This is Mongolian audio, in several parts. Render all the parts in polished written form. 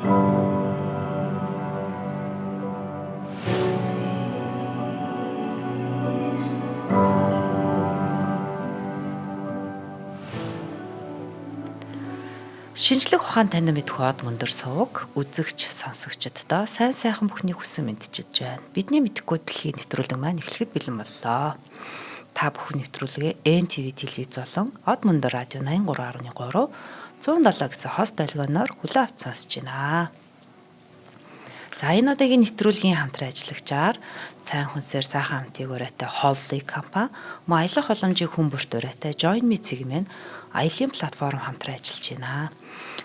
Шинжлэх ухаан танин мэдэх од мөндөр сувг үзэгч сонсогчдод сайн сайхан бүхний хүсэн мэдчилж байна. Бидний мэдэхгүй дэлхийн нэвтрүүлэг маань эхлэхэд бэлэн боллоо. Та бүхэн нэвтрүүлгээ NTV телевиз болон од мөндөр радио 83.3 107 гэсэн хост долгионоор хүлээн авч сонсож байна. За энэ удаагийн нэвтрүүлгийн хамтран ажиллагчаар сайн хүнсээр сайхан амтыг урайтай Holly компани, мөн аялах боломжийг хүн бүрт урайтай Join Me цэгмэн аялын платформ хамтран ажиллаж байна.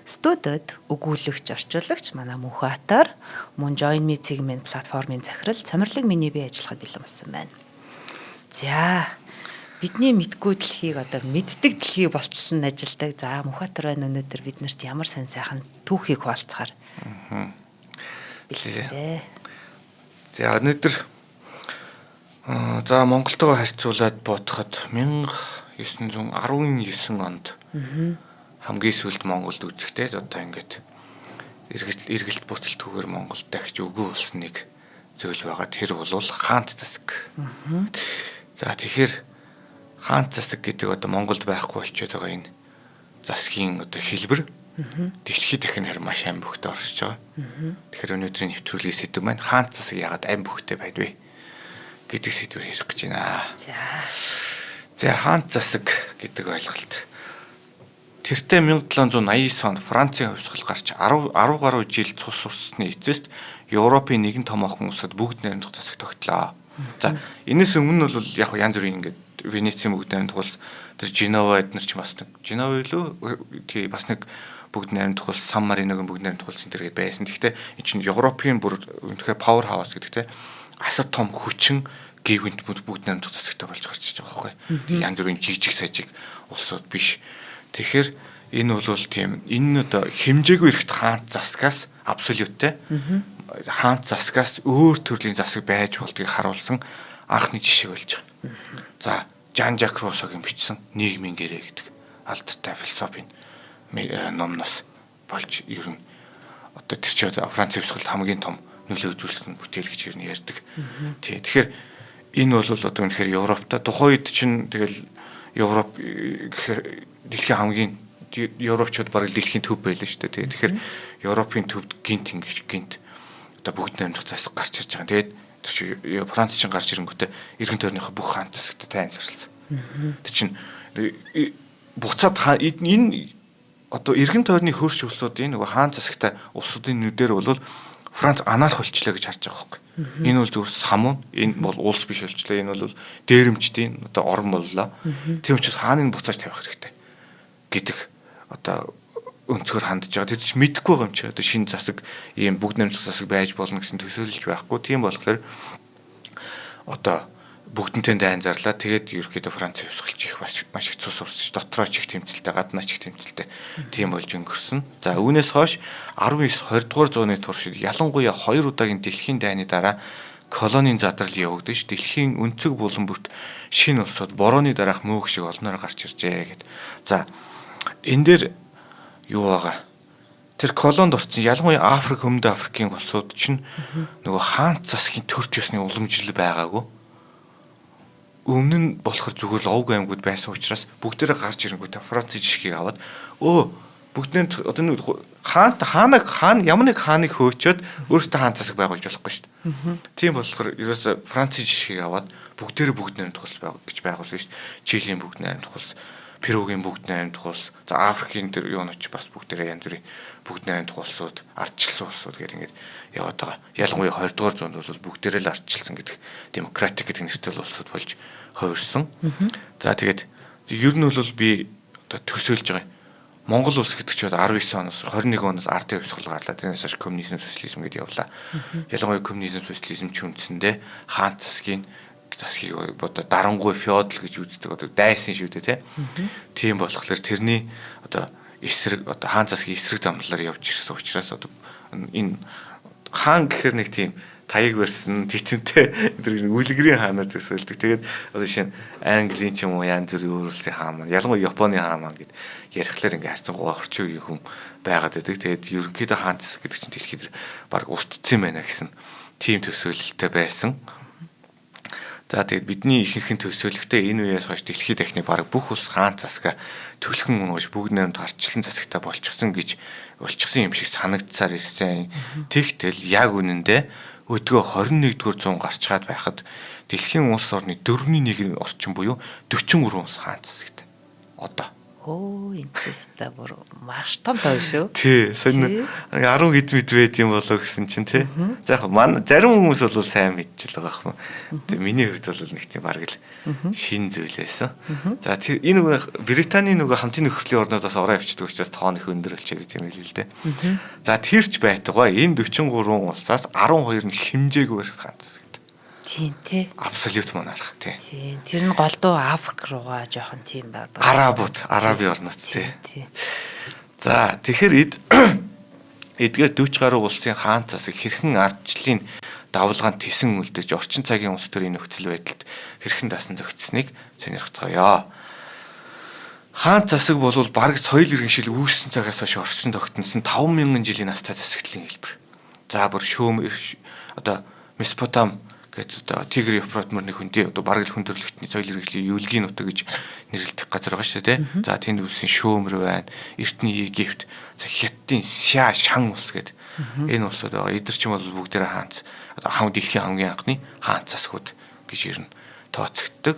Студид өгүүлэгч, орчуулагч манай Мөнхбаатар, мөн Join Me цэгмэн платформын захирал Цомирлог миний бие ажиллахад бэлэн болсон байна. За бидний мэдгүй дэлхийг одоо мэддэг дэлхий болтол нь ажилдаг. За Мөнхбаатар байна өнөөдөр бид нарт ямар сайн сайхан түүхийг хуваалцахаар бэлдээ. За өнөөдөр за Монголтойгоо харьцуулаад бодоход 1919 онд хамгийн сүүлд Монголд үзэхдээ одоо ингээд эргэлт буцалтгүйгээр Монголд дахиж үгүй болсон нэг зүйл байгаа. Тэр бол хаант засаг. За тэгэхээр хаант засаг гэдэг одоо Монголд байхгүй болчиход байгаа энэ засгийн одоо хэлбэр дэлхийд дахин харин маш ам бүхтэй оршиж байгаа. Тэгэхээр өнөөдрийн нэвтрүүлгийн сэдэв маань хаант засаг яагаад ам бүхтэй байдвэ гэдэг сэдвээр ярих гэж байна. За хаант засаг гэдэг ойлголт. Тэртээ 1789 онд Францын хувьсгал гарч 10 гаруй жил цус урссны эцэст Европын нэгэн томоохон улсад бүгд найрамдах засаг тогтлоо. За энэс өмнө нь бол яг янз бүрийн ингээд Венецийн бүгд найрамдах улс, тэр Женова эднэр ч бас нэг Женова илүү тий бас нэг бүгд найрамдах улс, Сан Мариногийн бүгд найрамдах улс энэ төр байсан. Гэхдээ энэ чинь Европын бүр үнэхээр power house гэдэг те асар том хүчин гэвэнт бүгд найрамдах засагтай болж гарч иж байгаа байхгүй. Янз бүрийн жижиг сажиг улсууд биш. Тэгэхээр энэ бол тийм энэ одоо хэмжээгүй эрэхт хаант засгаас абсолюттэй хаант засгаас өөр төрлийн засаг байж болдгийг харуулсан анхны жишээ болж байгаа. За Жан Жак Руссогийн бичсэн нийгмийн гэрээ гэдэг алдартай философийн номноос болж ер нь одоо тэр чинь Франц хувьсгал хамгийн том нөлөө үзүүлсэн бүтээл гэж ер нь ярьдаг. Тий. Тэгэхээр энэ бол одоо үнэхээр Европта тухайн үед чинь тэгэл Европ гэхээр дэлхийн хамгийн Европчууд бараг дэлхийн төв байлаа шүү дээ. Тэгэхээр Европын төвд гинт ингэж гинт одоо бүгд найрамдах засаг гарч ирж байгаа. Тэгээд тэр чинь Франц чинь гарч ирэнгүүтээ эргэн тойрныхоо бүх хаант засагтай тайн зарласан. Тэр чинь буцаад энэ одоо эргэн тойрны хөрш улсуудын нөгөө хаан засагтай улсуудын нүдээр бол Франц анаарх болчлоо гэж харж байгаа байхгүй. Энэ бол зүгээр самуун, энэ бол улс биш болчлоо, энэ бол дээрэмчдийн одоо орон боллоо. Тийм учраас хааныг буцааж тавих хэрэгтэй гэдэг одоо өнцгөр хандж байгаа. Тэр чинь мэдэхгүй байгаа юм чи. Одоо шинэ засаг ийм бүгд найрамдах засаг байж болно гэсэн төсөөлж байхгүй. Тийм болохоор одоо бүгдэнтэй дайн зарлаа. Тэгээд ерөөхдөө Франц хувьсгалч их маш их цус урсч, дотроо ч их тэмцэлтэй, гаднаа ч их тэмцэлтэй тийм болж өнгөрсөн. За үүнээс хойш 19 20 дугаар зууны туршид ялангуяа хоёр удаагийн дэлхийн дайны дараа колонийн задрал явагдаж, дэлхийн өнцөг булан бүрт шинэ улсууд борооны дараах мөөх шиг олноор гарч иржээ гэд. За энэ дээр юу байгаа? Тэр колонд орсон ялангуяа Африк, Өмнөд Африкийн улсууд чинь нөгөө хаант засгийн төрч ёсны уламжлал байгаагүй. Өмнө нь болохоор зүгээр л овг аймагуд байсан учраас бүгдээрээ гарч ирэнгүүтээ Францын жишгийг аваад бүгдний одоо нэг хаант хаанаг хаан ямар нэг хааныг хөөчөөд өөртөө хаан засаг байгуулж болохгүй шүү дээ. Тийм болохоор ерөөсө Францын жишгийг аваад бүгдээрээ бүгд найрамдах улс байг гэж байгуулсан шүү дээ. Чилийн бүгд найрамдах улс, Перугийн бүгд найрамдах улс, за Африкийн тэр юунууд ч бас бүгдээрээ янз бүрийн бүгд найрамдах улсууд, ардчилсан улсууд гэдэг ингээд яваад байгаа. Ялангуяа 20 дугаар зуунд бол бүгдээрээ л ардчилсан гэдэг демократик гэдэг нэртэй улсууд болж хувирсан. За тэгээд ер нь бол би одоо төсөөлж байгаа юм. Монгол улс гэдэг чинь 19 оноос 21 оноос ардын хувьсгал гарлаа. Тэрнээс хойш коммунизм, социализм гэдээ явлаа. Ялангуяа коммунизм, социализм ч үндсэндээ хаант засгийн засгийг одоо дарангуй феодал гэж үздэг одоо дайсан шүү дээ тий. Тийм болохоор тэрний одоо эсрэг одоо хаан засгийн эсрэг замналаар явж ирсэн учраас одоо энэ хаан гэхэр нэг тийм Таяг барьсан, титэмтэй энэ үлгэрийн хаанаар төсөөлдөг. Тэгээд одоо жишээ нь Английн ч юм уу янз бүрийн өөр улсын хаан маань, ялангуяа Японы хаан маань гэд ярихлаар ингээ харьцангуй орчин үеийн хүн байгаад байдаг. Тэгээд ерөнхийдөө хаан засаг гэдэг чинь дэлхийд баг устдсан юм байна гэсэн тийм төсөөлөлтэй байсан. За тэгээд бидний ихэнх нь төсөөлөхтэй энэ үеэс хойш дэлхийд дахны баг бүх улс хаан засгаа түлхэн унаж бүгд нэмд гарчлан засагтай болчихсон гэж болчихсон юм шиг санагдсаар ирсэн. Тэгтэл яг үнэндээ өдгөө 21-р зуун гарчгаад байхад дэлхийн улс орны 4-ний 1 орчим буюу 43 улс хаан засагтай. Одоо. Өө энэ ч өстой бүр маш том тоо шүү. Тий, сонь 10 хэд мэд байд юм болоо гэсэн чинь тий. За яг ман зарим хүмүүс бол сайн мэдчихэл байгаа юм. Тэгээ миний хувьд бол нэг тийм бараг л шин зүйл байсан. За тэр энэ нөгөө Британий нөгөө хамтын нөхцөлийн орнууд бас ороо явчихдаг учраас тоон их өндөр болчиход юм л л дээ. За тэрч байтугай энэ 43 улсаас 12 нь хэмжээгүй барих ганц. Тийм тий. Абсолют монарх тий. Тийм. Тэр нь голдуу Африк руугаа жоохон тийм байдаг. Арабууд, Арабын орнууд тий. За тэгэхээр эдгээр 40 гаруй улсын хаан засаг хэрхэн ардчлалын давлгаанд тесэн үлдэж орчин цагийн улс төрийн нөхцөл байдалд хэрхэн дасан зохицсныг сонирхцгоё. Хаан засаг бол бараг соёл иргэншил үүссэн цагаас хойш орчин тогтносон 5000 жилийн настай засагдлын хэлбэр. За бүр шөөм одоо Месопотам гээд одоо Тигр Евфрат мөрний хөндий одоо бараг л хүн төрөлхтний соёл иргэншлийн юлгийн нутаг гэж нэрлэдэг газар байгаа шүү дээ. За тэнд үүссэн шөөмөр байна. Эртний Египт, за Хятадын Ся Шан улс гээд энэ улсууд байгаа. Эдгээр ч юм бол бүгдээрээ хаанц одоо хаан дэлхийн хамгийн анхны хаан засгууд гэж ер нь тооцогддог.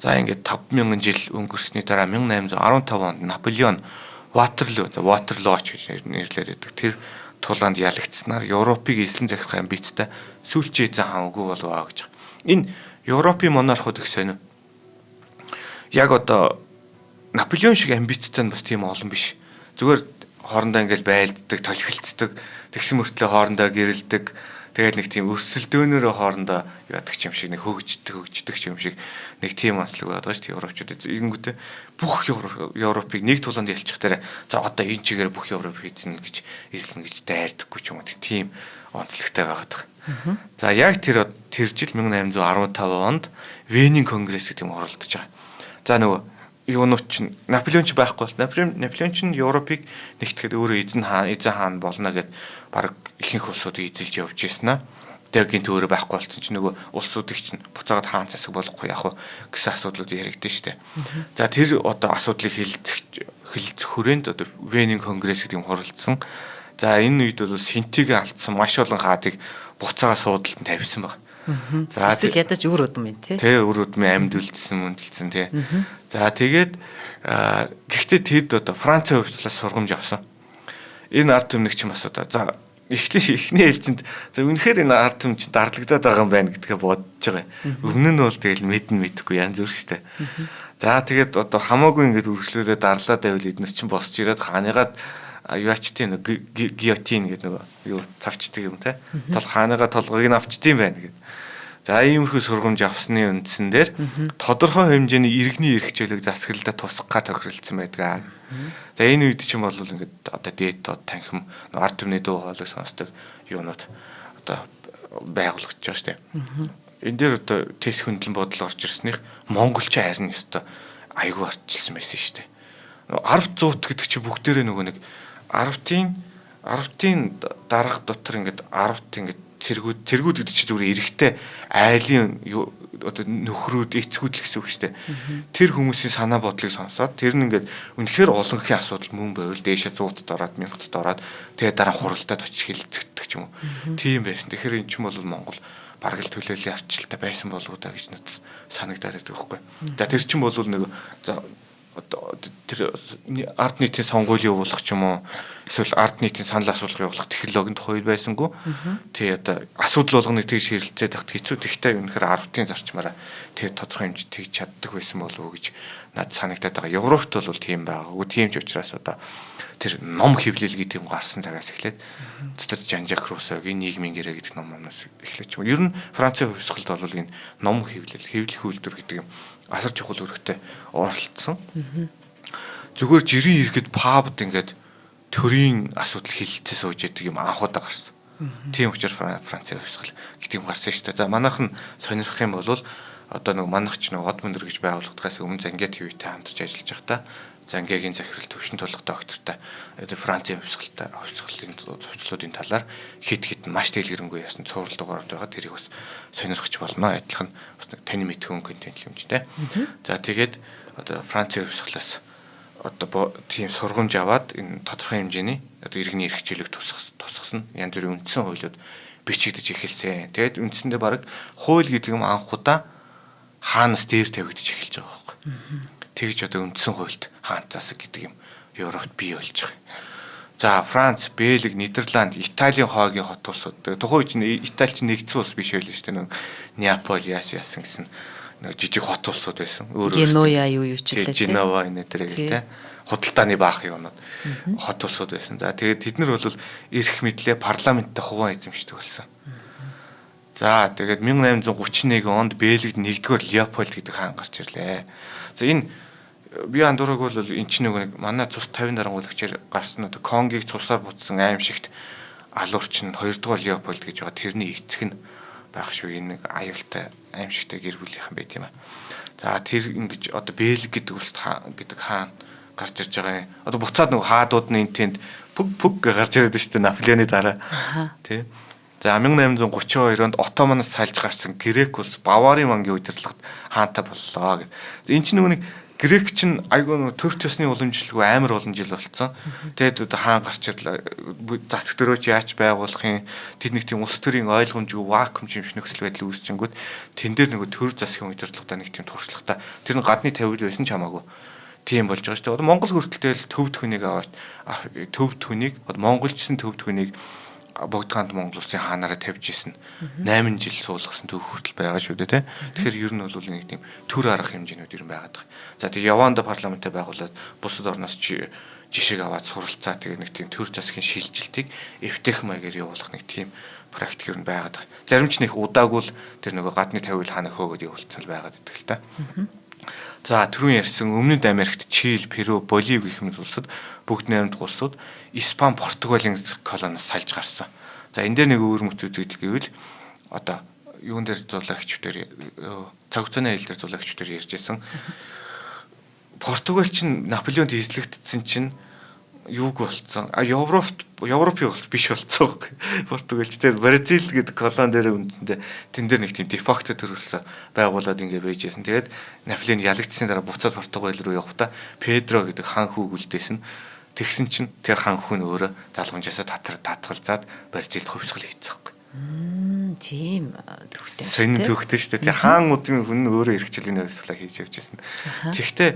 За ингээд 5000 жил өнгөрсний дараа 1815 онд Наполеон Ватерлоо, за Ватерлоо ч гэж нэрлээд байдаг. Тэр тулаанд ялагдсанаар Европыг эзлэн захирах амбицтай сүүлчийн эзэн хаан үгүй болов гэж. Энэ Европын монархууд их сонь. Яг одоо Наполеон шиг амбицтай нь бас тийм олон биш. Зүгээр хоорондоо ингээл байлддаг, толхилцдог, тэгсэн мөртлөө хоорондоо гэрэлдэг. Тэгээд нэг тийм өрсөлдөөнөөрөө хоорондоо яадаг юм шиг нэг хөгждөг юм шиг нэг тийм онцлог байдаг шүү дээ европчуудад. Ингэнгүүтээ бүх Европыг нэг тулаанд ялчих дээр за одоо энэ чигээр бүх Европ хийцэн гэж эзлэн гэж дайрдаггүй ч юм уу тийм онцлогтой байгаад байгаа. За яг тэр жил 1815 онд Венийн конгресс гэдэг юм оролдож байгаа. За нөгөө юунууд чинь Наполеон ч байхгүй бол Наполеон ч Европыг нэгтгэхэд өөрөө эзэн хаан болно гэд баг ихэнх улсуудыг эзэлж явж ирсэн аа. Тэгээ гинт өөрөө байхгүй болсон чинь нөгөө улсуудыг чинь буцаагаад хаан засаг болохгүй яах вэ гэсэн асуудлууд яригдэн штэ. За тэр одоо асуудлыг хэлэлцэх хүрээнд одоо Венийн конгресс гэдэг юм хуралдсан. За энэ үед бол Синтиг алдсан маш олон хаадыг буцаага суудалтанд тавьсан баг. За эсвэл ядаж үр удам юм тий. Тэ үр удмын амьд үлдсэн мөндөлдсөн тий. За тэгээд гэхдээ тэд одоо Францын хувьцлаас сургамж авсан. Энэ ард түмнийг чинь бас одоо за эхний ээлжинд за үнэхээр энэ ард түмэн чинь дарлагдаад байгаа юм байна гэдгээ бодож байгаа. Өмнө нь бол тэгэл мэднэ мэдэхгүй янз бүр шүү дээ. За тэгээд одоо хамаагүй ингэж үргэлжлүүлээд дарлаад байвал эднес чинь босч ирээд хааныгаа юачтын гиотин гэдэг нөгөө юу цавчдаг юм те. Тол хааныгаа толгойг нь авчдсан байна гэд. За иймэрхүү сургамж авсны үндсэн дээр тодорхой хэмжээний иргэний эрх чөлөөг засаглалдаа тусгах тохиролцсон байдаг. За энэ үед чинь бол ингээд одоо дээд доод танхим ард түмний дуу хоолойг сонсдог юунууд одоо байгуулагдаж байгаа шүү дээ. Энэ дээр одоо тест хөндлөн бодол орж ирснийх монголч харин ёстой айгүй арчилсан байсан шүү дээ. 10 зуут гэдэг чинь бүгдээрээ нөгөө нэг 10-ын дарга дотор ингээд 10-т ингээд цэргүүд гэдэг чинь зүгээр эрэхтэй айлын одоо нөхрүүд эцгүүд л гэсэн үг шүү дээ. Тэр хүмүүсийн санаа бодлыг сонсоод тэр нь ингээд үнэхээр олонхын асуудал мөн байвал дээшээ 100-д ороод 1000-д ороод тэгээ дараа хуралдаад очих хилцэгддэг ч юм уу. Тийм байсан. Тэгэхээр эн чинь бол Монгол бараг л төлөөллийн арчилтай байсан болов уу да гэж надад санагдаад байдаг байхгүй. За тэр чинь бол нэг за одоо тэр ард нийтийн сонгуулийн явуулах ч юм уу эсвэл ард нийтийн санал асуулга явуулах технологид хоёр байсангүй. Тий одоо асуудал болгоныг тэгж хэрэлцээд тахт хэцүү. Тэгтээ үнэхээр 10-ын зарчмаараа тэр тодорхой хэмжээ тэгж чаддаг байсан болов уу гэж надад санагдаад байгаа. Европт бол тийм байгаагүй. Тийм ч учраас одоо тэр ном хэвлэл гэдэг юм гарсан цагаас эхлээд дотор Жан-Жак Руссогийн нийгмийн гэрээ гэдэг ном номноос эхлэж юм. Ер нь Францын хувьсгалд бол энэ ном хэвлэл, хэвлэх үйлдвэр гэдэг юм асар чухал үүрэгтэй оролцсон. Зүгээр жирийн иргэд пабд ингээд төрийн асуудал хилэлцээ сууж яадаг юм анх удаа гарсан. Тийм учраас Францын хувьсгал гэдэг юм гарсан шүү дээ. За манайх нь сонирхох юм бол одоо нэг манайх ч нэг од мөндөр гэж байгуулагдахаас өмнө Зангийн ТV-тэй хамтарч ажиллаж байхдаа Зангиагийн захирал Төвшин тулга доктортой одоо Францын хувьсгалтай хувьсгалын зохицлуудын талаар хит хит маш дэлгэрэнгүй ясан цуврал дугаарууд байгаа. Тэрийг бас сонирхож болно. Адилхан бас нэг таны мэдхүүн контент хэмжтэй. За тэгээд одоо Францын хувьсгалаас одоо тийм сургамж аваад энэ тодорхой хэмжээний одоо иргэний эрх чөлөөг тусгасан янз бүрийн үндсэн хуулиуд бичигдэж эхэлсэн. Тэгээд үндсэндээ баг хууль гэдэг юм анх удаа хаанаас дээр тавигдаж эхэлж байгаа байхгүй. Тэгж одоо үндсэн хуульд хаан засаг гэдэг юм Европт бий болж байгаа. За Франц, Бельги, Нидерланд, Италийн хойгийн хот улсууд. Тухайн үед чинь Итали чинь нэгдсэн улс биш байлаа шүү дээ. Неаполь яасан гэсэн нэг жижиг хот улсууд байсан. Өөр Генуя юу ч лээ. Генова энэ тэр гэл те. Худалдааны баах юунууд хот улсууд байсан. За тэгээд тэд нар бол эрх мэдлээ парламенттай хуваа эзэмшдэг болсон. За тэгээд 1831 онд Бельгид нэгдүгээр Леопольд гэдэг хаан гарч ирлээ. За энэ би андуураг бол эн чинь нэг манай цус 50 дарангуулагчаар гарсан одоо Конгийг цусаар бутсан аимшигт алуурч нь 2 дугаар Леопольд гэж байгаа тэрний эцэг нь байх шүү. Энэ нэг аюултай аимшигтай гэр бүлийнхэн байт юм а. За тэр ингэж одоо Бельги гэдэг улс гэдэг хаан гарч ирж байгаа юм. Одоо буцаад нэг хаадууд нь энэ тэнд пүг пүг гэж гарч ирээд шүү дээ Наполеоны дараа. Тий. За 1832 онд Отоманоос салж гарсан Грек улс Баварын вангийн удирдлагад хаантай боллоо гэв. Энэ чинь нөгөө нэг Грек чинь айгүй нөгөө төр төсний уламжлалгүй амар олон жил болцсон. Тэгээд одоо хаан гарч ирлээ. Засаг дөрөөч яаж байгуулах юм тэр нэг тийм улс төрийн ойлгомжгүй вакуум юм шиг нөхцөл байдал үүсчингүүд тэн дээр нөгөө төр засгийн удирдлагатай нэг тийм туршлагатай тэр нь гадны тавил байсан ч хамаагүй тийм болж байгаа шүү дээ. Одоо Монгол хүртэл тэгэл төвд хүнийг аваач төвд хүнийг одоо монголчсэн төвд хүнийг Богдхаанд Монгол улсын хаанаараа тавьж исэн 8 жил суулгасан түүх хүртэл байгаа шүү дээ тий. Тэгэхээр ер нь бол нэг тийм төр арга хэмжээнүүд ер нь байгаад байгаа. За тэг Яванда парламентаа байгуулад бусад орноос жишээ аваад суралцаа тэгээ нэг тийм төр засгийн шилжилтийг эвтэх маягаар явуулах нэг тийм практик ер нь байгаад байгаа. Зарим ч нэг удаагүй л тэр нөгөө гадны тавил хаана хөөгөөд явуулсан л байгаад идэх л та. За түрүүн ярьсан Өмнөд Америкт Чили, Перу, Болив гэх мэт улсад бүгд найрамдах улсууд Испани, Португалийн колониос салж гарсан. За энэ дээр нэг өөр мэт үзэгдэл гэвэл одоо юун дээр зулаагчдэр цаг хугацааны аялал дээр зулаагчдэр ярьж байсан. Португал чинь Наполеонд эзлэгдсэн чинь юуг болцсон. А Европт Европын улс биш болцсон. Португалч тэр Бразил гэдэг колони дээр үндсэндээ тэн дээр нэг тийм дефакто төрөлсө байгуулад ингэ байжсэн. Тэгээд Наполеон ялагдсны дараа буцаад Португал руу явахдаа Педро гэдэг хан хүүг үлдээсэн. Тэгсэн чинь тэр хан хүн өөрөө залгамжаасаа татгалзаад Бразилд хувьсгал хийцэн байхгүй. Тийм төвхтэй. Сонин төвхтэй шүү дээ. Тэр хаан удмын хүн нь өөрөө эрхчлөлийн хувьсгалаа хийж явж байсан. Тэгэхдээ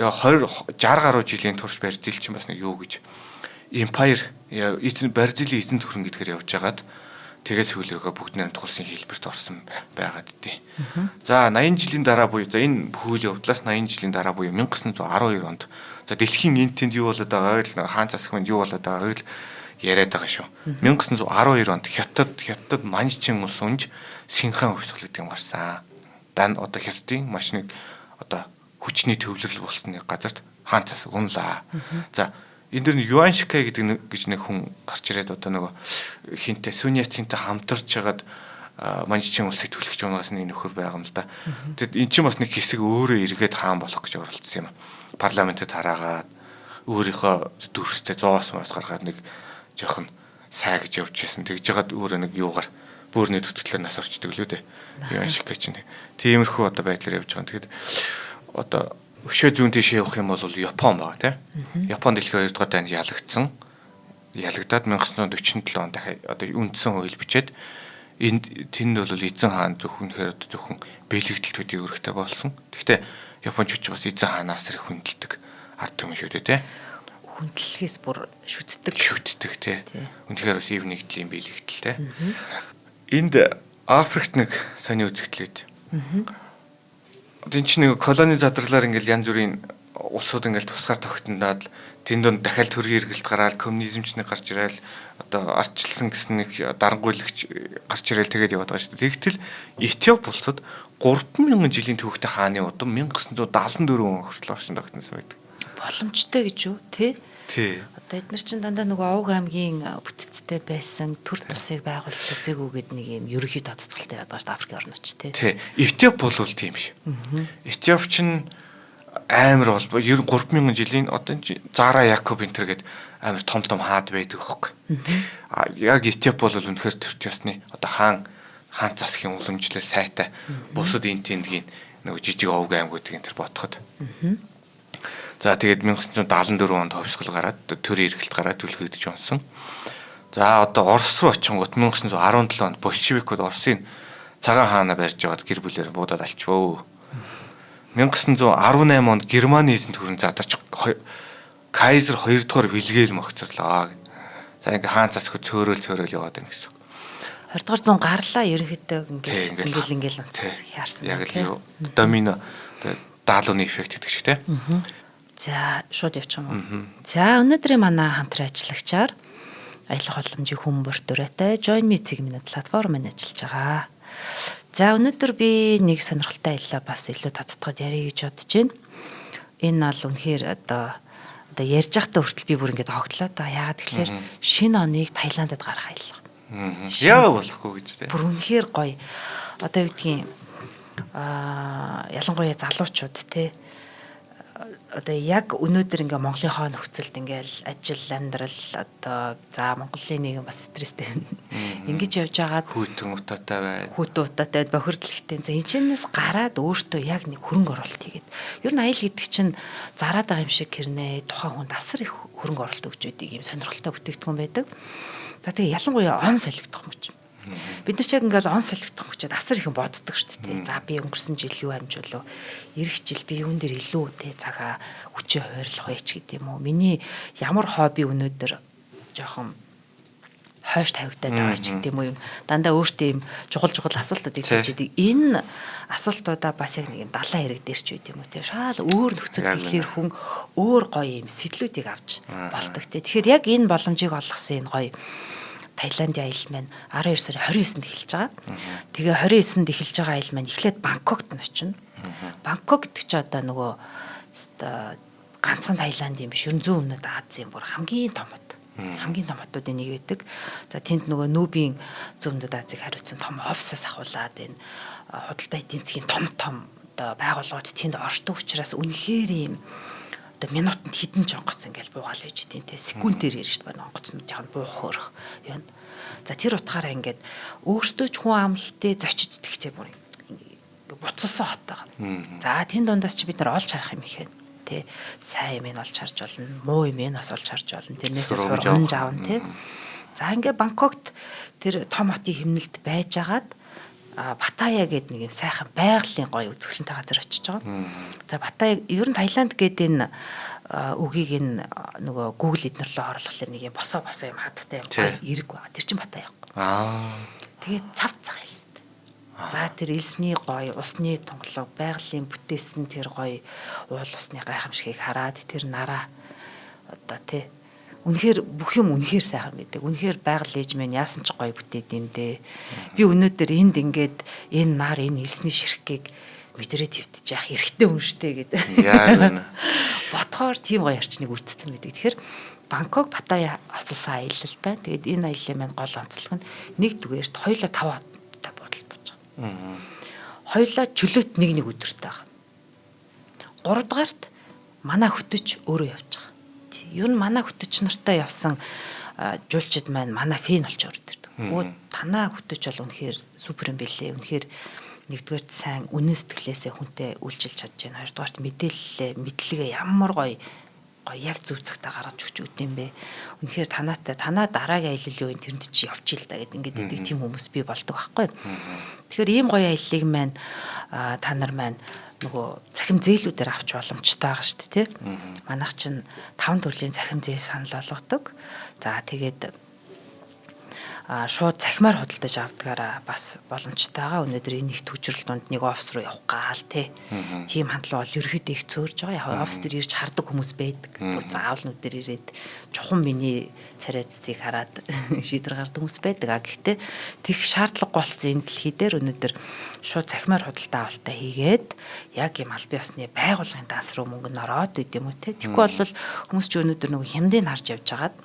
20 60 гаруй жилийн турш Бразил чинь бас нэг юу гэж Empire эзэн Бразилийн эзэн төрөн гэдгээр явж хагаад тэгээд сүүлрөөхөө бүгд найрамдах улсын хэлбэрт орсон байгаад дээ. За 80 жилийн дараа буюу за энэ үйл явдлаас 80 жилийн дараа буюу 1912 онд за дэлхийн энэ тэнд юу болоод байгааг л хаан засаг манд юу болоод байгааг л яриад байгаа шүү. 1912 онд Хятад Манжчин улс унж Синхан хувьсгал гэдэг юм гарсан. Дан одоо Хятадын маш нэг одоо хүчний төвлөрөл болсон нэг газарт хаан засаг унлаа. За энэ дэр Юань Шикай гэдэг гэж нэг хүн гарч ирээд одоо нөгөө хинтээ Сүньяцинтэй хамтарч хагаад Манжчин улсыг түлхэж унагаас нэг нөхөр байгаа юм л да. Тэгэд эн чинь бас нэг хэсэг өөрөө эргээд хаан болох гэж оролцсон юм. Парламентэд хараагаад өөрийнхөө дүрстэй зоос моос гаргаад нэг жоохон сай гэж явж исэн. Тэгж жагаад өөрөө нэг юугаар бөөрний төтөлөөр нас орчдөг лүү дээ. Юань Шикай чинь. Тиймэрхүү одоо байдлаар явж байгаа. Тэгэд одоо өшөө зүүн тийшээ явах юм бол Япон байгаа тийм. Япон дэлхийн 2 дугаар дайнд ялагдсан. Ялагдаад 1947 онд дахиад одоо үндсэн хууль бичээд энд тэнд бол эзэн хаан зөвхөн тэгэхээр одоо зөвхөн бэлэгдэл төдий үүрэгтэй болсон. Гэхдээ японочууд ч бас эзэн хаанаас их хүндэлдэг ард түмэн шүү дээ тийм. Хүндлэхээс бүр шүтдэг. Шүтдэг тий. Үнэхээр бас ив нэгдлийн бэлэгдэл тий. Энд Африкт нэг сони үзэгдэл байд. Одоо энэ чинь нэг колони задарлаар ингээл янз бүрийн улсууд ингээл тусгаар тогтноод тэнд донд дахиад төргийн эргэлт гараал коммунизм ч нэг гарч ирээл одоо ардчилсан гэсэн нэг дарангуйлагч гарч ирээл тэгээд яваад байгаа шүү дээ. Тэгтэл Этиоп улсад 3000 жилийн түүхтэй хааны удам 1974 он хүртэл оршин тогтносон байдаг. Боломжтой гэж юу те? Тий. Одоо эдгээр чинь дандаа нөгөө Овг аймгийн бүтцтэй байсан төр тусыг байгуулж үзээгүй гээд нэг юм ерөнхий тодтолтой байдаг шүү дээ Африкийн орнууд ч тий. Тий. Этиоп бол тийм биш. Этиоп чинь амар бол 3000 жилийн одоо Зара Якоб энэ төр гээд амар том том хаад байдаг хөөхгүй. А яг Этиоп бол үнэхээр төрч ясны одоо хаан засгийн уламжлал сайтай бусад энэ тэндгийн нөгөө жижиг овг аймагуудыг энэ төр бодоход. За тэгээд 1974 онд хувьсгал гараад төр эргэлт гараад түлхэгдэж унсан. За одоо Орос руу очингууд 1917 онд большевикууд Оросын цагаан хаанаа барьж байгаад гэр бүлээр буудаад алчвөө. 1918 онд Германы эзэнт хүрэн задарч Кайзер 2 дугаар Вильгельм огцорлоо. За ингээ хаан засаг цөөрөөл яваад байна гэсэн үг. 20 дугаар зуун гарлаа ерөнхийдөө ингээл онцгой яарсан байна. Яг л юу домино даалууны эффект гэдэг шиг те. За шууд явчих юм уу. За өнөөдрийн манай хамтран ажиллагчаар аялах боломжийн хүмүүр дурайтай Join Me цэг минь платформ ажиллаж байгаа. За өнөөдөр би нэг сонирхолтой аяллаа бас илүү тодтогоод ярих гэж бодож байна. Энэ бол үнэхээр одоо ярьж байхдаа хүртэл би бүр ингээд огтлоо да. Яагаад тэгэхээр шинэ оныг Таиландд гарах аялал. Яа болохгүй гэж те. Бүр үнэхээр гоё. Одоо юу гэдгийг ялангуяа залуучууд те одоо яг өнөөдөр ингээ Монголынхоо нөхцөлд ингээл ажил амьдрал одоо за Монголын нийгэм бас стресстэй ингэж явж байгаад хүйтэн утаатай байд. Хүйтэн утаатай байд бохирдол ихтэй. За энэчнээс гараад өөртөө яг нэг хөрөнгө оруулалт хийгээд. Ер нь аял гэдэг чинь зараад байгаа юм шиг хэрнээ тухайн хүнд асар их хөрөнгө оруулалт өгч өгдөг юм сонирхолтой бүтээгдэхүүн байдаг. За тэгээ ялангуяа он солигдох мөч. Бид нар ч яг ингээл он солигдох мөчөд асар их боддог шүү дээ. За би өнгөрсөн жил юу амжуулав? Ирэх жил би юун дээр илүү те цагаа хүчээ хойрлох вэ ч гэдэг юм уу? Миний ямар хобби өнөөдөр жоохон хойш тавигдаад байгаа ч гэдэг юм уу юм. Дандаа өөртөө юм чухал асуултуудыг тавьж идэг. Энэ асуултуудаа бас яг нэг юм далайн хэрэг дээр ч байд юм уу те. Шаал өөр нөхцөл тэгэхээр хүн өөр гоё юм сэтлүүдийг авч болдог те. Тэгэхээр яг энэ боломжийг олгосон энэ гоё Таиландын аялал маань 12 сарын 29-нд эхэлж байгаа. Тэгээ 29-нд эхэлж байгаа аялал маань эхлээд Бангкокт нь очино. Бангкок гэдэг чинь одоо нөгөө ганцхан Таиланд юм биш. Ер нь зүүн өмнөд Азийн бүр хамгийн том хот. Хамгийн том хотуудын нэг байдаг. За тэнд нөгөө Нүүбийн зүүн өмнөд Азийг хариуцсан том офисоос ахуулаад энэ худалдаа эдийн засгийн том одоо байгууллагууд тэнд оршдог учраас үнэхээр юм одоо минутанд хэдэн ч онгоц ингээл буугаал байж тийм те секундээр ярьж байгаа онгоцнуудын буух хөрөх юм. За тэр утгаараа ингээд өөртөө ч хүн ам ихтэй зочид итгэжээ бүр ингээ буцалсан хот байгаа. За тэн дундаас чи бид нар олж харах юм их байна. Тэ сайн юм олж харж болно, муу юм бас олж харж болно. Тэрнээсээ сургамж авна тэ. За ингээ Бангкокт тэр том хотын химнэлд байжгаад Паттайя гэдэг нэг юм сайхан байгалийн гоё үзэсгэлэнтэй газар очиж байгаа. За Паттайя ер нь Таиланд гэдэг энэ үгийг энэ нөгөө Google эднэр рүү оруулахлаар нэг юм босоо юм хадтай юм гоё эрэг байгаа. Тэр чинь Паттайя. Тэгээд цав цаг элсэт. За тэр элсний гоё, усны тунгалаг, байгалийн бүтээсэн тэр гоё уул усны гайхамшигыг хараад тэр нараа одоо тий үнэхээр бүх юм үнэхээр сайхан байдаг. Үнэхээр байгаль ээж мэн яасан ч гоё бүтээд юм дээ. Би өнөөдөр энд ингээд энэ нар энэ элсний ширхгийг мэдрээ твдэж яах эрхтэй хүн штэ гэдэг. Яг үнэ. Бодхоор тийм гоё орчныг үлдсэн байдаг. Тэгэхээр Бангкок Паттайя осолсон аялал байна. Тэгээд энэ аяллаа маань гол онцлог нь нэгдүгээрт хоёулаа 5 хоттой буудал бууж байгаа. Хоёулаа чөлөөт нэг нэг өдөртэй байгаа. Гуравдугаарт манай хөтөч өөрөө явж байгаа. Ер нь манай хөтөч нартай явсан жуулчид маань манай фэн болж орд ирдэг. Өө танаа хөтөч бол үнэхээр супер юм бэлээ. Үнэхээр нэгдүгээрт сайн үнэн сэтгэлээсээ хүнтэй үйлчилж чадж байна. Хоёрдугаарт мэдээллээ, мэдлэгээ ямар гоё гоё яг зөв цагтаа гаргаж өгч үт юм бэ. Үнэхээр танаатай танаа дараагийн аялал юу юм тэрэнд чи явчих л да гэд ингээд идэг тийм хүмүүс бий болдог байхгүй. Тэгэхээр ийм гоё аяллыг маань та нар маань нөгөө цахим зээлүүдээр авч боломжтой байгаа шүү дээ, тий. Манайх чинь 5 төрлийн цахим зээл санал болгодог. За тэгээд Шууд цахимаар худалдаж авдгаараа бас боломжтойгоо өнөөдөр энэ их түгжрэл дунд нэг офис руу явах гаал те. Тийм хандлага бол ерөөхдөө их цөөрж байгаа. Яг офис дээр ирж хардаг хүмүүс байдаг. Бүр заавал нүдээр ирээд чухам миний царай зүсийг хараад шийдвэр гаргадаг хүмүүс байдаг. А гэхдээ тех шаардлагагүй болсон энэ дэлхий дээр өнөөдөр шууд цахимаар худалдаа авалтаа хийгээд яг юм аль бие усны байгууллагын данс руу мөнгө нь ороод идэм үү те. Тэгэхгүй бол хүмүүс ч өнөөдөр нөгөө хямдыг харж явж хагаад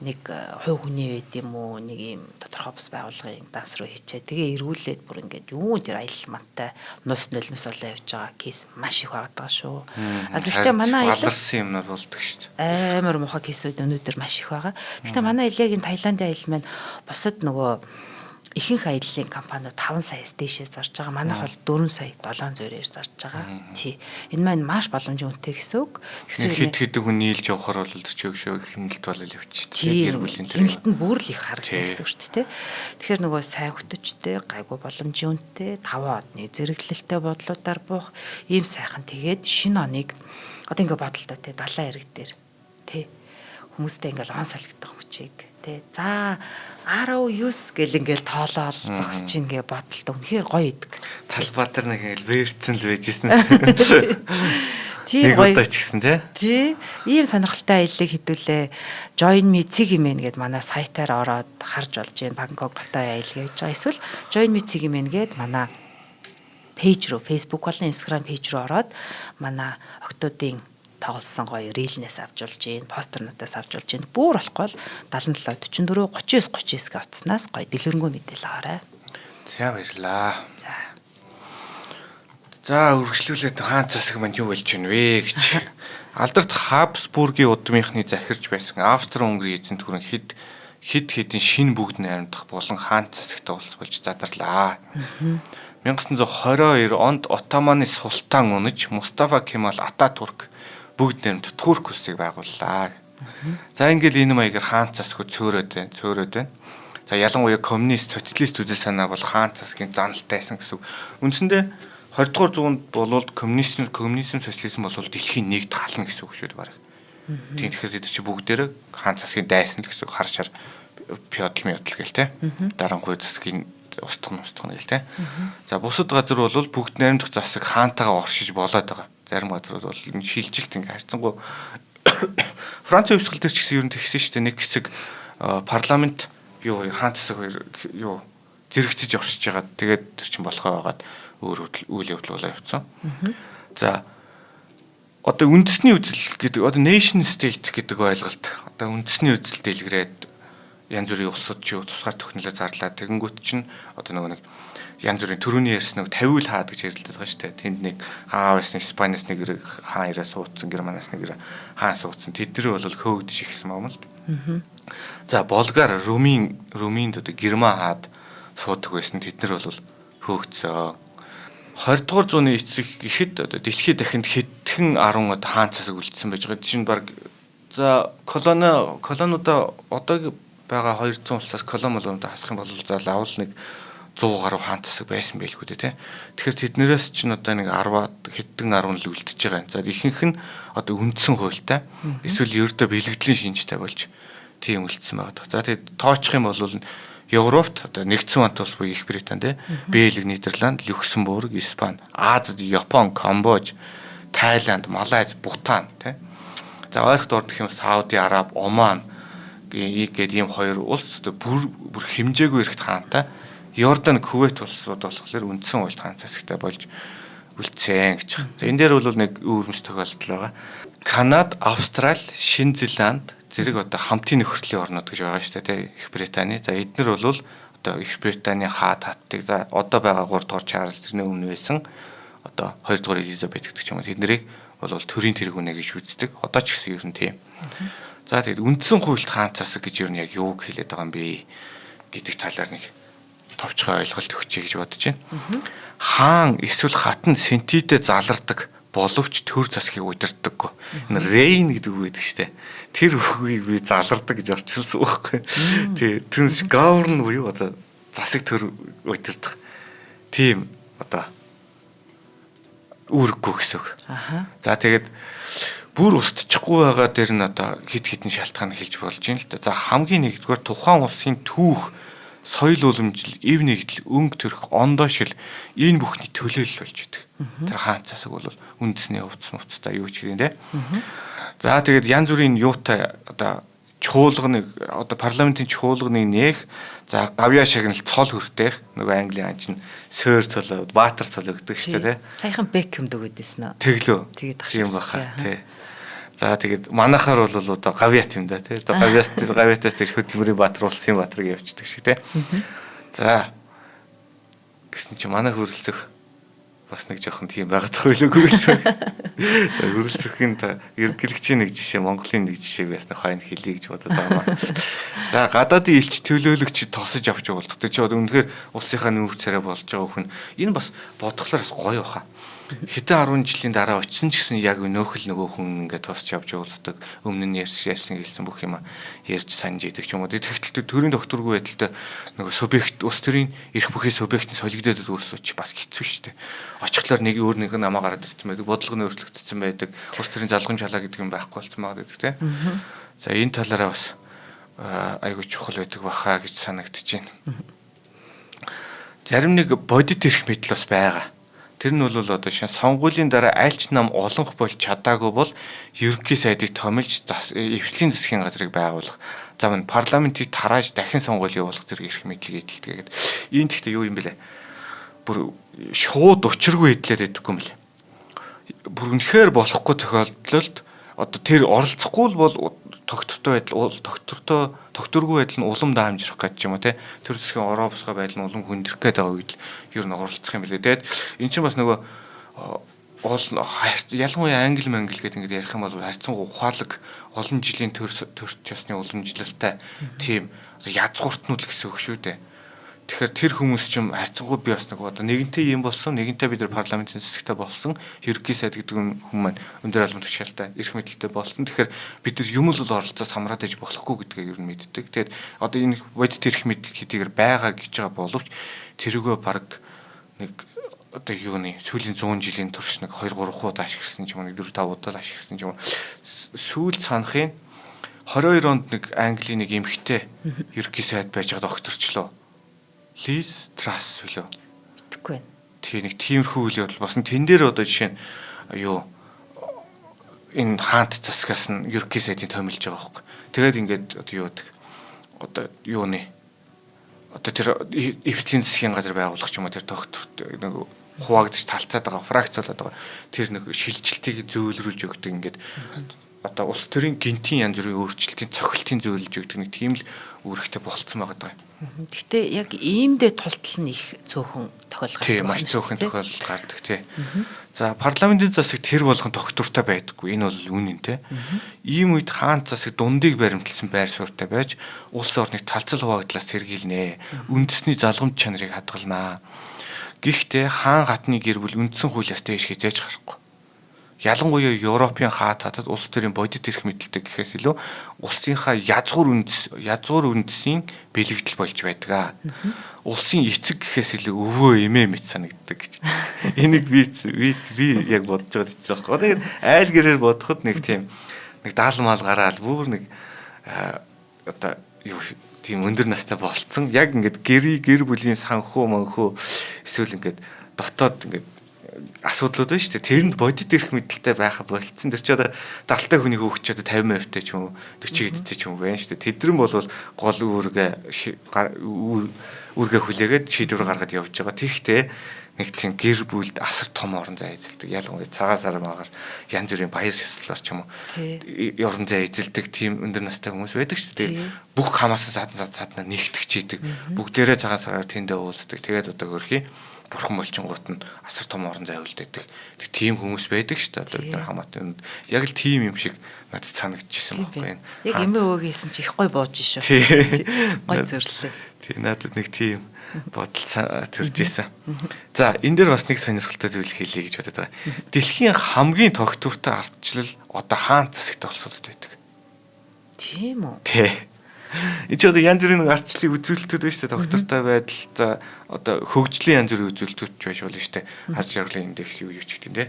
нэг хувь хүний байд юм уу нэг юм тодорхой бус байгууллагын данс руу хийчээ. Тэгээ эргүүлээд бүр ингээд юу тэр аялал мантай нус нулимс болоо явж байгаа кейс маш их байгаа шүү. А гэхдээ манай аялал баларсан юмнууд болдог шүү дээ. Амар муухай кейсүүд өнөөдөр маш их байгаа. Гэхдээ манай Илягийн Таиландын аялал маань бусад нөгөө ихэнх аяллаа компаниуд 5 саяас дээшээ зарж байгаа. Манайх бол 4 сая 700-ээр зарж байгаа. Тий. Энэ маань маш боломжийн үнэтэй гэсэн үг. Тэгсэн хэд хэдэн хүн нийлж явахаар бол тэр чиг шиг хэмнэлт болол явчих. Гэр бүлийн тэр хэмнэлт нь бүр л их харагдана гэсэн үг шүү дээ. Тэгэхээр нөгөө сайн хөтөчтэй, гайгүй боломжийн үнэтэй, 5 одны зэрэглэлтэй бодлуудаар буух ийм сайхан тэгээд шинэ оныг одоо ингээ бодлоо те далайн эрэг дээр тий хүмүүстэй ингээл он солигдох хүчийг тий. За 19 гэл ингээл тоолоол зогсож чинь гээ бодолтой үнэхээр гоё идэг. Талбай дээр нэг ингээл вэрцэн л байжсэн. Тийм гоё. Нэг удаа ч гэсэн тий. Тий. Ийм сонирхолтой аяллыг хэдүүлээ Join me цэг имэн гэд манай сайтаар ороод харж болж байна. Бангкок Паттайя аялал гэж байгаа. Эсвэл Join me цэг имэн гэд манай пэйж рүү Facebook болон Instagram пэйж рүү ороод манай октоодын тоглосон гоё рилнээс авч болж гин, постернуудаас авч болж гин. Бүр болохгүй л 77 44 39 39 гэ утаснаас гоё дэлгэрэнгүй мэдээлэл аваарай. За баярлаа. За. За үргэлжлүүлээд хаан засаг манд юу болж байна вэ гэж. Алдарт Хабсбургийн удмынхны захирч байсан Австро-Унгарын эзэнт гүрэн хэд хэдэн шинэ бүгд найрамдах болон хаан засагтай улс болж задарлаа. 1922 онд Отоманы султан унаж Мустафа Кемал Ататүрк бүгд нэмд Турк улсыг байгууллаа. За ингээл энэ маягаар хаан засаг цөөрөөд байна, цөөрөөд байна. За ялангуяа коммунист, социалист үзэл санаа бол хаан засгийн заналтай байсан гэсэн үг. Үндсэндээ 20 дугаар зуунд болвол коммунизм, социализм бол дэлхийн нэг тална гэсэн үг шүү дээ баг. Тийм тэгэхээр тэд чи бүгдээрээ хаан засгийн дайсан л гэсэн үг. Хар шар феодал меодал гэл те. Дарангуй засгийн устгах гэл те. За бусад газар бол бүгд найрамдах засаг хаантайгаа оршиж болоод байгаа. Зарим газрууд бол шилжилт ингээ харьцангуй Францын хувьсгал дээр ч гэсэн ер нь тэгсэн шүү дээ. Нэг хэсэг парламент юу хаан засаг хоёр юу зэрэгцэж оршиж байгаа. Тэгээд тэр чинь болохоо байгаад өөр үйл явдал болоо явцсан. За одоо үндэсний үзэл гэдэг одоо nation state гэдэг ойлголт одоо үндэсний үзэл дэлгэрээд янз бүрийн улсууд ч тусгаар тогтнолоо зарлаа. Тэгэнгүүт чинь одоо нөгөө нэг янз бүрийн төрөний ярьсан нэг 50 л хаад гэж ярилдаг байгаа шүү дээ. Тэнд нэг хаан байсан, Испаниас нэг хаан ирээ суудсан, Германаас нэг хаан суудсан. Тэд нар бол хөөгдөж ихсэн юм л. За Болгар, Румынд одоо Герман хаад суудаг байсан. Тэд нар бол хөөгдсөө. 20 дугаар зууны эцэг гэхэд одоо дэлхийд дахинд хэдхэн 10 одоо хаан засаг үлдсэн байж байгаа. Жишээ нь баг за колониудаа одоо байгаа 200 улсаас колони молонуудаа хасах юм бол за лавл нэг 100 гаруй хаан засаг байсан байлгүй дээ тий. Тэгэхээр тэднэрээс чинь одоо нэг 10 хэдэн 10 л үлдчихэж байгаа юм. За ихэнх нь одоо үндсэн хуультай эсвэл ердөө бэлгэдлийн шинжтэй болж тийм үлдсэн байгаа. За тэгээд тоочих юм бол Европт одоо нэгдсэн вант улс буюу Их Британи тий. Бельги, Нидерланд, Люксембург, Испани, Азид, Япон, Камбож, Тайланд, Малайз, Бутан тий. За ойрхот орд гэх юм Сауди Араб, Оман гээд ийм хоёр улс одоо бүр хэмжээгүй эрхт хаантай Йордан, Кувейт улсууд болохоор үндсэн хуульд хаан засагтай болж үлдсэн гэж. За энэ дээр бол нэг өвөрмөц тохиолдол байгаа. Канад, Австрали, Шинэ Зеланд зэрэг одоо хамтын нөхөртлийн орнууд гэж байгаа шүү дээ тий. Их Британи. За эднэр бол одоо Их Британий хаад хаттыг за одоо байгаа 3 дугаар Чарльз тэрний өмнө байсан одоо 2 дугаар Элизабет гэдэг ч юм уу тэднэрийг бол төрийн тэргүүнэ гэж үздэг. Одоо ч гэсэн ер нь тийм. За тэгээд үндсэн хуульд хаан засаг гэж ер нь яг юуг хэлээд байгаа юм бэ гэдэг талаар нэг товчхон ойлголт өгчэй гэж бодож байна. Хаан эсвэл хатан сентидэ залардаг боловч төр засгийг удирддаггүй. Энэ reign гэдэг үг байдаг штэ. Тэр үгийг би залардаг гэж орчуулсан байхгүй. Тий, түнс govern буюу одоо засаг төр удирдах. Тийм одоо үүрэггүй гэсэн үг. Аха. За тэгээд Бүр устчихгүй байгаа дээр нь одоо хит хитэн шалтгаан хэлж болж байна л да. За хамгийн нэгдүгээр тухайн улсын түүх, соёл уламжлал, эв нэгдэл, өнгө төрх, ондоо шил энэ бүхний төлөөлөл болж идэг. Тэр хаан засаг бол үндэсний хувцас муцтай юу ч гэдэг те. За тэгээд янз бүрийн юутай одоо чуулганыг одоо парламентын чуулганыг нээх, за гавьяа шагнал цол хүртэх, нөгөө Английн ан чинь суур цол, баатар цол өгдөг шүү дээ. Саяхан Бекхэм дөгөөдөөсөн үү? Тэглөө. Тэгээд тийм баха. Тий. За тэгээд манайхаар бол одоо гавьяат юм да тий. Одоо гавьяас гавьяатаас тэр хөдөлмөрийн баатар, улсын баатар гэж явчихдаг шиг тий. За гэсэн чи манай хөрөлцөх бас нэг жоохон тийм байгаад байгаа байлаа хөрөлцөх. За хөрөлцөхийн та эргэлэгчийн нэг жишээ, Монголын нэг жишээг бас нэг хойно хэлье гэж бодод байгаа юм. За гадаадын элч төлөөлөгч тосож авч уулзах. Тэр чи одоо үнэхээр улсынхаа нүүр царай болж байгаа хүн. Энэ бас бодглохлоор бас гоё баха. Хэдэн 10 жилийн дараа очисон ч гэсэн яг нөөхөл нөгөө хүн ингээд тосч авч уулздаг. Өмнө нь ярьсан хэлсэн бүх юм ярьж санаж идэг ч юм уу. Тэгтэл төрийн докторгүй байдалтай нөгөө субъект улс төрийн эрх бүхий субъект нь солигдоод байдаг улс чи бас хэцүү шүү дээ. Очихлоор нэг өөр нэг намаа гараад ирсэн байдаг. Бодлого нь өөрчлөгдсөн байдаг. Улс төрийн залгамж халаа гэдэг юм байхгүй болсон байгаа гэдэг тийм. За энэ талаараа бас айгүй чухал байдаг баха гэж санагдаж байна. Зарим нэг бодит эрх мэдэл бас байгаа. Тэр нь бол одоо шинэ сонгуулийн дараа альч нам олонх болж чадаагүй бол ерөнхий сайдыг томилж эвслийн засгийн газрыг байгуулах. За мөн парламентыг тарааж дахин сонгуул явуулах зэрэг эрх мэдлийг эдэлдэг гэдэг. Энэ тэгтээ юу юм бэлээ? Бүр шууд учиргүй эдлээд байдаггүй юм лээ. Бүр үнэхээр болохгүй тохиолдолд одоо тэр оролцохгүй бол тогтвортой байдал, тогтворгүй байдал нь улам даамжрах гэж юм уу те. Тэр засгийн ороо босгой байдал нь улам хүндрэх гээд байгаа үед л ер нь оролцох юм билээ. Тэгээд эн чинь бас нөгөө ол ялангуяа англи мангли гэдэг ингээд ярих юм бол харьцангуй ухаалаг олон жилийн төрч ёсны уламжлалтай тийм язгууртнууд л гэсэн үг шүү дээ. Тэгэхээр тэр хүмүүс чинь харьцангуй би бас нэг одоо нэгэнтээ юм болсон, нэгэнтээ бид нар парламентын засагтай болсон, ерөнхий сайд гэдэг хүн маань өндөр албан тушаалтай, эрх мэдэлтэй болсон. Тэгэхээр бид нар юм л оролцоос хамраад иж болохгүй гэдгээ ер нь мэддэг. Тэгээд одоо энэ бодит эрх мэдэл хэдийгээр байгаа гэж байгаа боловч тэрүүгөө баг нэг одоо юуны сүүлийн 100 жилийн турш нэг 2 3 удаа ашигласан ч юм уу, 4 5 удаа ашигласан ч юм уу. Сүүл санахын 22 онд нэг Английн нэг эмэгтэй ерөнхий сайд байж байгаад огторчлоо. Лиз Трасс хөлөө. Мэдэхгүй байна. Тий нэг тиймэрхүү үйл явдал болсон. Тэн дээр одоо жишээ нь юу энэ хаант засгаас нь ерөнхий сайдын томилж байгаа байхгүй. Тэгээд ингээд одоо юу гэдэг одоо юуны одоо тэр эвслийн засгийн газар байгуулах ч юм уу тэр докторт нэг хуваагдаж талцаад байгаа, фракц болоод байгаа. Тэр нэг шилжилтийг зөөлрүүлж өгдөг ингээд одоо улс төрийн гинтийн янз бүрийн өөрчлөлтийн цохилтын зөөлөж өгдөг нэг тийм л үүрэгтэй болцсон байгаа даа. Гэхдээ яг иймдээ тултал нь их цөөхөн тохиолдол гардаг. Тийм, маш цөөхөн тохиолдол гардаг тий. За парламентын засаг тэр болгон тогтвортой байдаггүй. Энэ бол үнэн тий. Ийм үед хаан засаг дундыг баримтлсан байр суурьтай байж улс орныг талцал хуваагдлаас сэргийлнэ. Үндэсний залгамж чанарыг хадгалнаа. Гэхдээ хаан хатны гэр бүл үндсэн хуулиас дээш хизээж гарахгүй. Ялангуяа Европын хаат хатад улс төрийн бодит эрх мэдэлтэй гэхээс илүү улсынхаа язгуур үндэсийн бэлэгдэл болж байдаг. Улсын эцэг гэхээс илүү өвөө эмээ мэт санагддаг гэж. Энийг би яг бодож байгаа гэсэн байхгүй. Тэгээд айл гэрээр бодоход нэг тийм нэг даалмал гараал бүр нэг одоо юу тийм өндөр настай болцсон. Яг ингээд гэр бүлийн санхүү манхүү эсвэл ингээд дотоод ингээд асуудлууд байна шүү дээ. Тэрэнд бодит эрх мэдэлтэй байха болцсон. Тэр чи одоо далтай хүний хүүхд чи одоо 50% тэй ч юм уу 40 хэдтэй ч юм уу байна шүү дээ. Тэдрэн бол гол үүргээ хүлээгээд шийдвэр гаргаад явж байгаа. Тэгэхдээ нэг тийм гэр бүлд асар том орон зай эзэлдэг. Ялангуяа цагаан сар магаар янз бүрийн баяр ёслолоор ч юм уу орон зай эзэлдэг тийм өндөр настай хүмүүс байдаг шүү дээ. Бүх хамаасан садан нэгтгэж идэг. Бүгдээрээ цагаан сараар тэндээ уулздаг. Тэгээд одоо хөрхий бурхан болчингууд нь асар том орон зай үлдээдэг. Тийм хүмүүс байдаг шүү дээ. Одоо бид нар хамаатай юмд яг л тийм юм шиг надад санагдчихсан байхгүй юу. Яг эмээ өвөө хийсэн чи их гой бууж шүү. Гой зөвлөлөө. Тий, надад нэг тийм бодол төрж исэн. За, энэ дээр бас нэг сонирхолтой зүйл хэлье гэж бодод байгаа. Дэлхийн хамгийн тогтвортой ардчлал одоо хаан засагт улсуудад байдаг. Тийм үү? Тий. Энд чи одоо янз бүрийн ардчлалын үзүүлэлтүүд байна шүү дээ. Тогтвортой байдал, за одоо хөгжлийн янз бүрийн үзүүлэлтүүд ч байж болно шүү дээ. Аз жаргалын индекс юу юу ч гэдэг нь тий.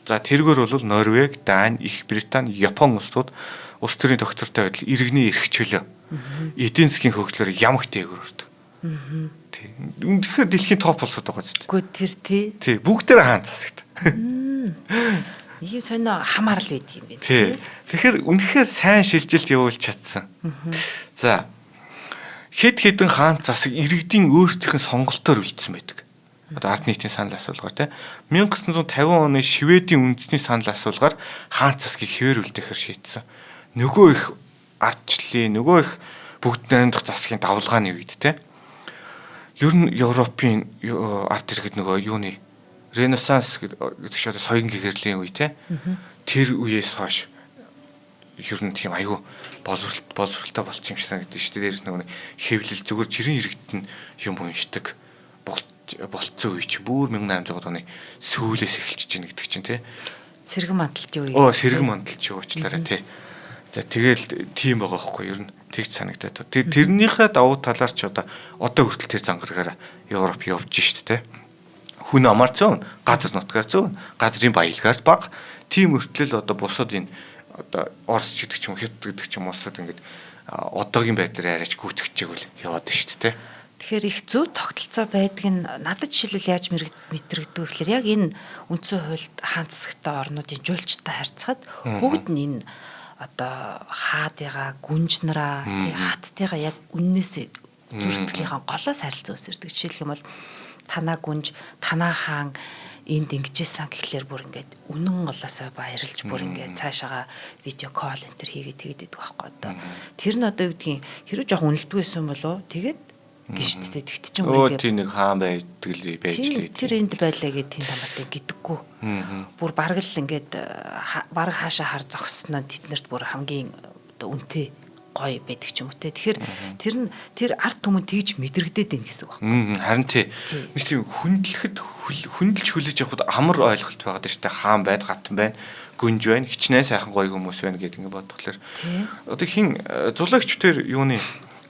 За тэргээр бол Норвег, Дани, Их Британи, Япон улсууд улс төрийн тогтвортой байдал, иргэний эрх чөлөө, эдийн засгийн хөгжлөөр ямагт дээгүүр ордог. Тий. Үнэхээр дэлхийн топ улсууд байгаа зү. Үгүй тэр тий. Тий, бүгдээр хаан засагт. Нэг юм сонио хамаарал байдаг юм байна. Тий. Тэгэхээр үнэхээр сайн шилжилт явуулж чадсан. За хэд хэдэн хаан засаг иргэдийн өөрсдийнх нь сонголтоор үлдсэн байдаг. Одоо ард нийтийн санал асуулгаар тий 1950 оны Шведийн үндэсний санал асуулгаар хаан засгийг хэвээр үлдээхээр шийдсэн. Нөгөө их ардчлалын, нөгөө их бүгд найрамдах засгийн давлгааны үед тий ер нь Европын ард иргэд нөгөө юуны Ренессанс гэдэг чинь одоо соён гэгэрлийн үе тий тэр үеэс хойш ер нь тийм айгүй боловсралтай болчих юм шиг санагдаж шүү дээ. Дээрээс нөгөө хэвлэл зүгээр жирийн иргэд нь юм уншдаг болцсон үе чи бүр 1800 оны сүүлээс эхэлчихэж байна гэдэг чинь тий. Сэргэн мандалтын үе. Оо, сэргэн мандалч уучлаарай тий. За тэгэл тийм байгаа байхгүй ер нь тэгж санагдаад. Тэрнийхээ давуу талаар ч одоо хүртэл тэр зангаргаараа Европ явж шít тий. Хүн амар зөөн, газар нутгаар зөөн, газрын баялгаар бага. Тийм өртлөл одоо бусад энэ одоо Орос ч гэдэг ч юм, Хятад гэдэг ч юм улсад ингээд одоогийн байдлаар арайч гүйцэгчээг л яваад шít тий. Тэгэхээр их зөв тогтолцоо байдаг нь надад жишээлбэл яаж мэдрэгддэг вэ гэхээр яг энэ үндсэн хуульд хаан засагтай орнуудын жуулчтай харьцахад бүгд нь энэ одоо хаадыгаа, гүнж нараа, тий хаттыгаа яг үннээсээ зүр сэтгэлийнхаа голоос харилцан үсэрдэг. Жишээлх юм бол танаа гүнж, танаа хаан энд ингэжсэн гэхлээр бүр ингээд үнэн голоосоо баярлж бүр ингээд цаашаага видео кол энэ төр хийгээд тэгээд идэх байхгүй одоо. Тэр нь одоо юу гэдгийг хэрэг жоох үнэлдэггүй байсан болов тэгээд гинштэй тэгт чинь үргээ. Өө тий нэг хаан байдаг л байж лээ. Тэр энд байлаа гэд тийм хамаатай гэдэггүй. Бүр бараг л ингээд бараг хаашаа хар зогссноо тэднэрт бүр хамгийн одоо үнэтэй гоё байдаг ч юм уу те. Тэгэхээр тэр нь тэр ард түмэн тэгж мэдрэгдээд байна гэсэн үг байна. Харин тий. Нэг тийм хүндлэхэд хүндэлж хүлээж авахд амар ойлголт байгаа даа шүү дээ. Хаан байна, хатан байна, гүнж байна, хичнээн сайхан гоё хүмүүс байна гэдэг ингээд бодглохлоор. Одоо хин зулагч тэр юуны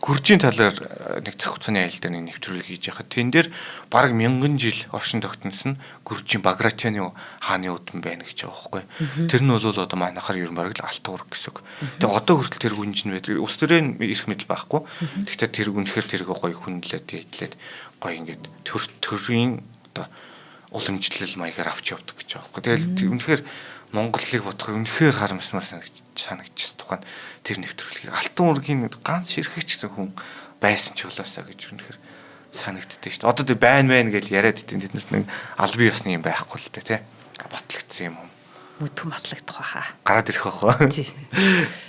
Гүржийн талаар нэг зах хугацааны аялал дээр нэг нэвтрүүлэг хийж байхад тэн дээр бараг мянган жил оршин тогтносон Гүржийн Багратионы хааны удам байна гэж байгаа байхгүй. Тэр нь бол одоо манайхаар ер нь бараг л алт уург гэсэн үг. Тэгээ одоо хүртэл тэр гүнж нь байдаг. Улс төрийн эрх мэдэл байхгүй. Гэхдээ тэр үнэхээр тэрэг гоё хүндлээд тэйдлээд гоё ингээд төрийн одоо уламжлал маягаар авч явдаг гэж байгаа байхгүй. Тэгэл үнэхээр Монголыг бодохоор үнэхээр харамсмаар санагдчихсан тухайн тэр нэвтрүүлгийг Алтан уургийн ганц ширхэгч гэсэн хүн байсан ч болоосаа гэж үнэхээр санагддээ шүү дээ. Одоо тэр байна байна гэж яриад идэв тэднэрт нэг албан ёсны юм байхгүй л дээ тий. Батлагдсан юм уу? Мүтгэн батлагдах байхаа. Гараад ирэх байх уу? Тий.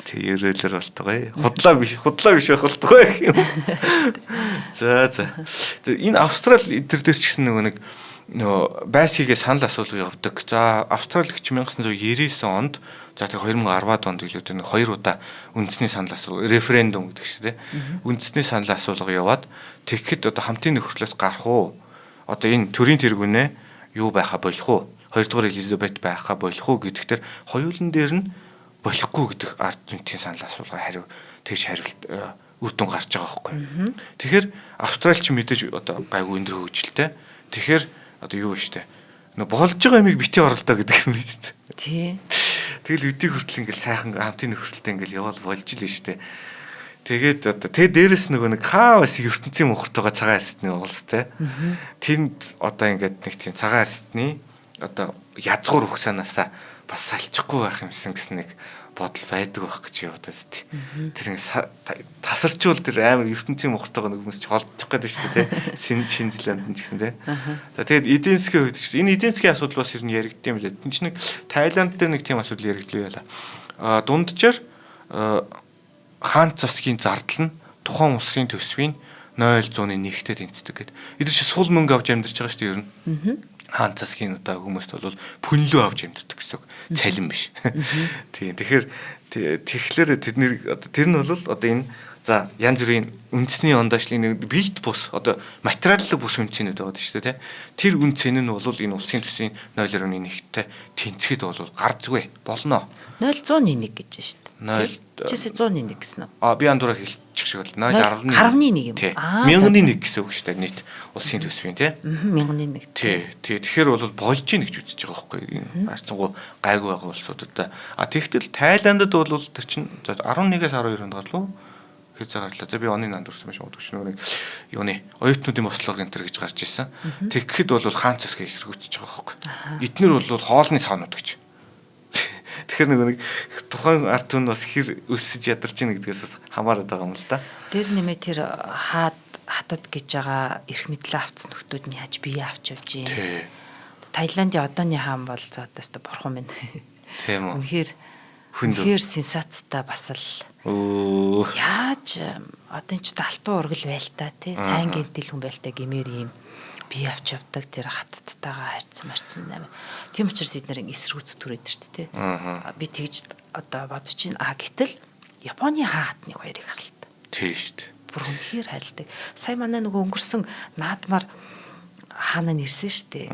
Тий, ерөөлөр болтугай. Худлаа биш байх болтугай гэх юм. За за. Энэ Австрал тэр дээр ч гэсэн нөгөө нэг нөгөө байсхийгээ санал асуулга явуулдаг. За Австрали гэх 1999 онд за тэг 2010-ад онд илүү нэг хоёр удаа үндэсний санал асуулга референдум гэдэг чинь тийм үндэсний санал асуулга яваад тэгэхэд одоо хамтын нөхцлөөс гарах уу? Одоо энэ төрийн тэргүүнээ юу байхаа болох уу? Хоёрдугаар Элизабет байхаа болох уу гэдэгтэр хоёулан дээр нь болохгүй гэдэг ард түмний санал асуулга хариу тэгж хариулт үр дүн гарч байгаа байхгүй. Тэгэхээр Австралич мэдээж одоо гайгүй өндөр хөгжилтэй. Тэгэхээр одоо юу вэ штэ. Нөө болж байгаа юмыг бити оролдоо гэдэг юм байна штэ. Тий. Тэгэл өдийг хүртэл ингээл сайхан хамтын нөхөрлөлтэй ингээл яваал болж л штэ. Тэгээд одоо тэг дээрэс нөгөө нэг хаа бас ертөнцийн мөнхөртөөгөө цагаан арьсны улс те. Тэнд одоо ингээд нэг тийм цагаан арьсны одоо язгуур өгсөөнөөсөө бас салчихгүй байх юмсан гэсэн нэг бодол байдаг байх гэж бодод тий. Тэр ингэ тасарчвал тэр амар ертөнцийн мөнхөртөөгөө нэг хүмүүс ч холдчих гээд шүү дээ тий. Шинэ Зеланд нь ч гэсэн тий. За тэгээд эдийн засгийн хувьд ч энэ эдийн засгийн асуудал бас ер нь яригдсан юм лээ. Энд чинь нэг Таиланд дээр нэг тийм асуудал яригдлаа байла. А дунджаар хаан засгийн зардал нь тухайн улсын төсвийн 0.1-тэй тэнцдэг гэдэг. Эдгээр чи сул мөнгө авч амьдарч байгаа шүү дээ ер нь. Хаан засгийн удаа хүмүүст бол пүнлөө авч амьдардаг гэсэн үг. Цалин биш. Тийм. Тэгэхээр тэгэхээр тэдний одоо тэр нь бол одоо энэ За янз бүрийн үндэсний ондоочлын нэг биет бус одоо материаллык бус үнцэнүүд байгаа шүү дээ, тий. Тэр үнцэн нь бол энэ улсын төсвийн 0.1-тэй тэнцэхэд бол гарцгүй болно. 0.1 гэж шүү дээ. 0 Чисээ 101 гэсэн үү? А би андуураа хэлчих шиг бол 0.1 1 юм. Аа 1001 гэсэн үг шүү дээ нийт улсын төсвийн тий. 1001. Тий. Тий. Тэгэхээр бол болж ийн гэж үзэж байгаа байхгүй юу? Харьцангуй гайгүй байгаа улсуудад. А тэгтэл Тайландд бол тэр чинь 11-ээс 12 онд гарлуу хэзээ гарлаа. За би оны нанд үрсэн байж магадгүй шүү. Нэг юуны оюутнуудын бослого энэ төр гэж гарч ирсэн. Тэгэхэд бол хаан засгийг эсэргүүцэж байгаа байхгүй. Эднэр бол хоолны саунууд гэж. Тэгэхээр нөгөө нэг тухайн ард түмэн бас хэр өсөж ядарч ийн гэдгээс бас хамаарат байгаа юм л да. Тэр нэмээ тэр хаад хатад гэж байгаа эрх мэдлээ авцсан нөхдүүд нь яаж бие авч явж юм. Таиландын одооны хаан бол за одоо өстө бурхан байна. Тийм үү. Үнэхээр үнэхээр сенсацтай бас л. Яаж одоо энэ ч алтан ургал байлта тий сайн гэнтэл хүн байлта гэмээр юм бие авч явдаг тэр хатттайгаа харьцсан марцсан амар. Тийм учраас эднэр эсэргүүц түрээд шүү дээ тий. Би тэгж одоо бодож чинь а гэтэл Японы хаан хатныг хоёрыг харалт. Тийм шүү дээ. Бүр үнэхээр харилдаг. Сая манай нөгөө өнгөрсөн наадмаар хаана нэрсэн шүү дээ.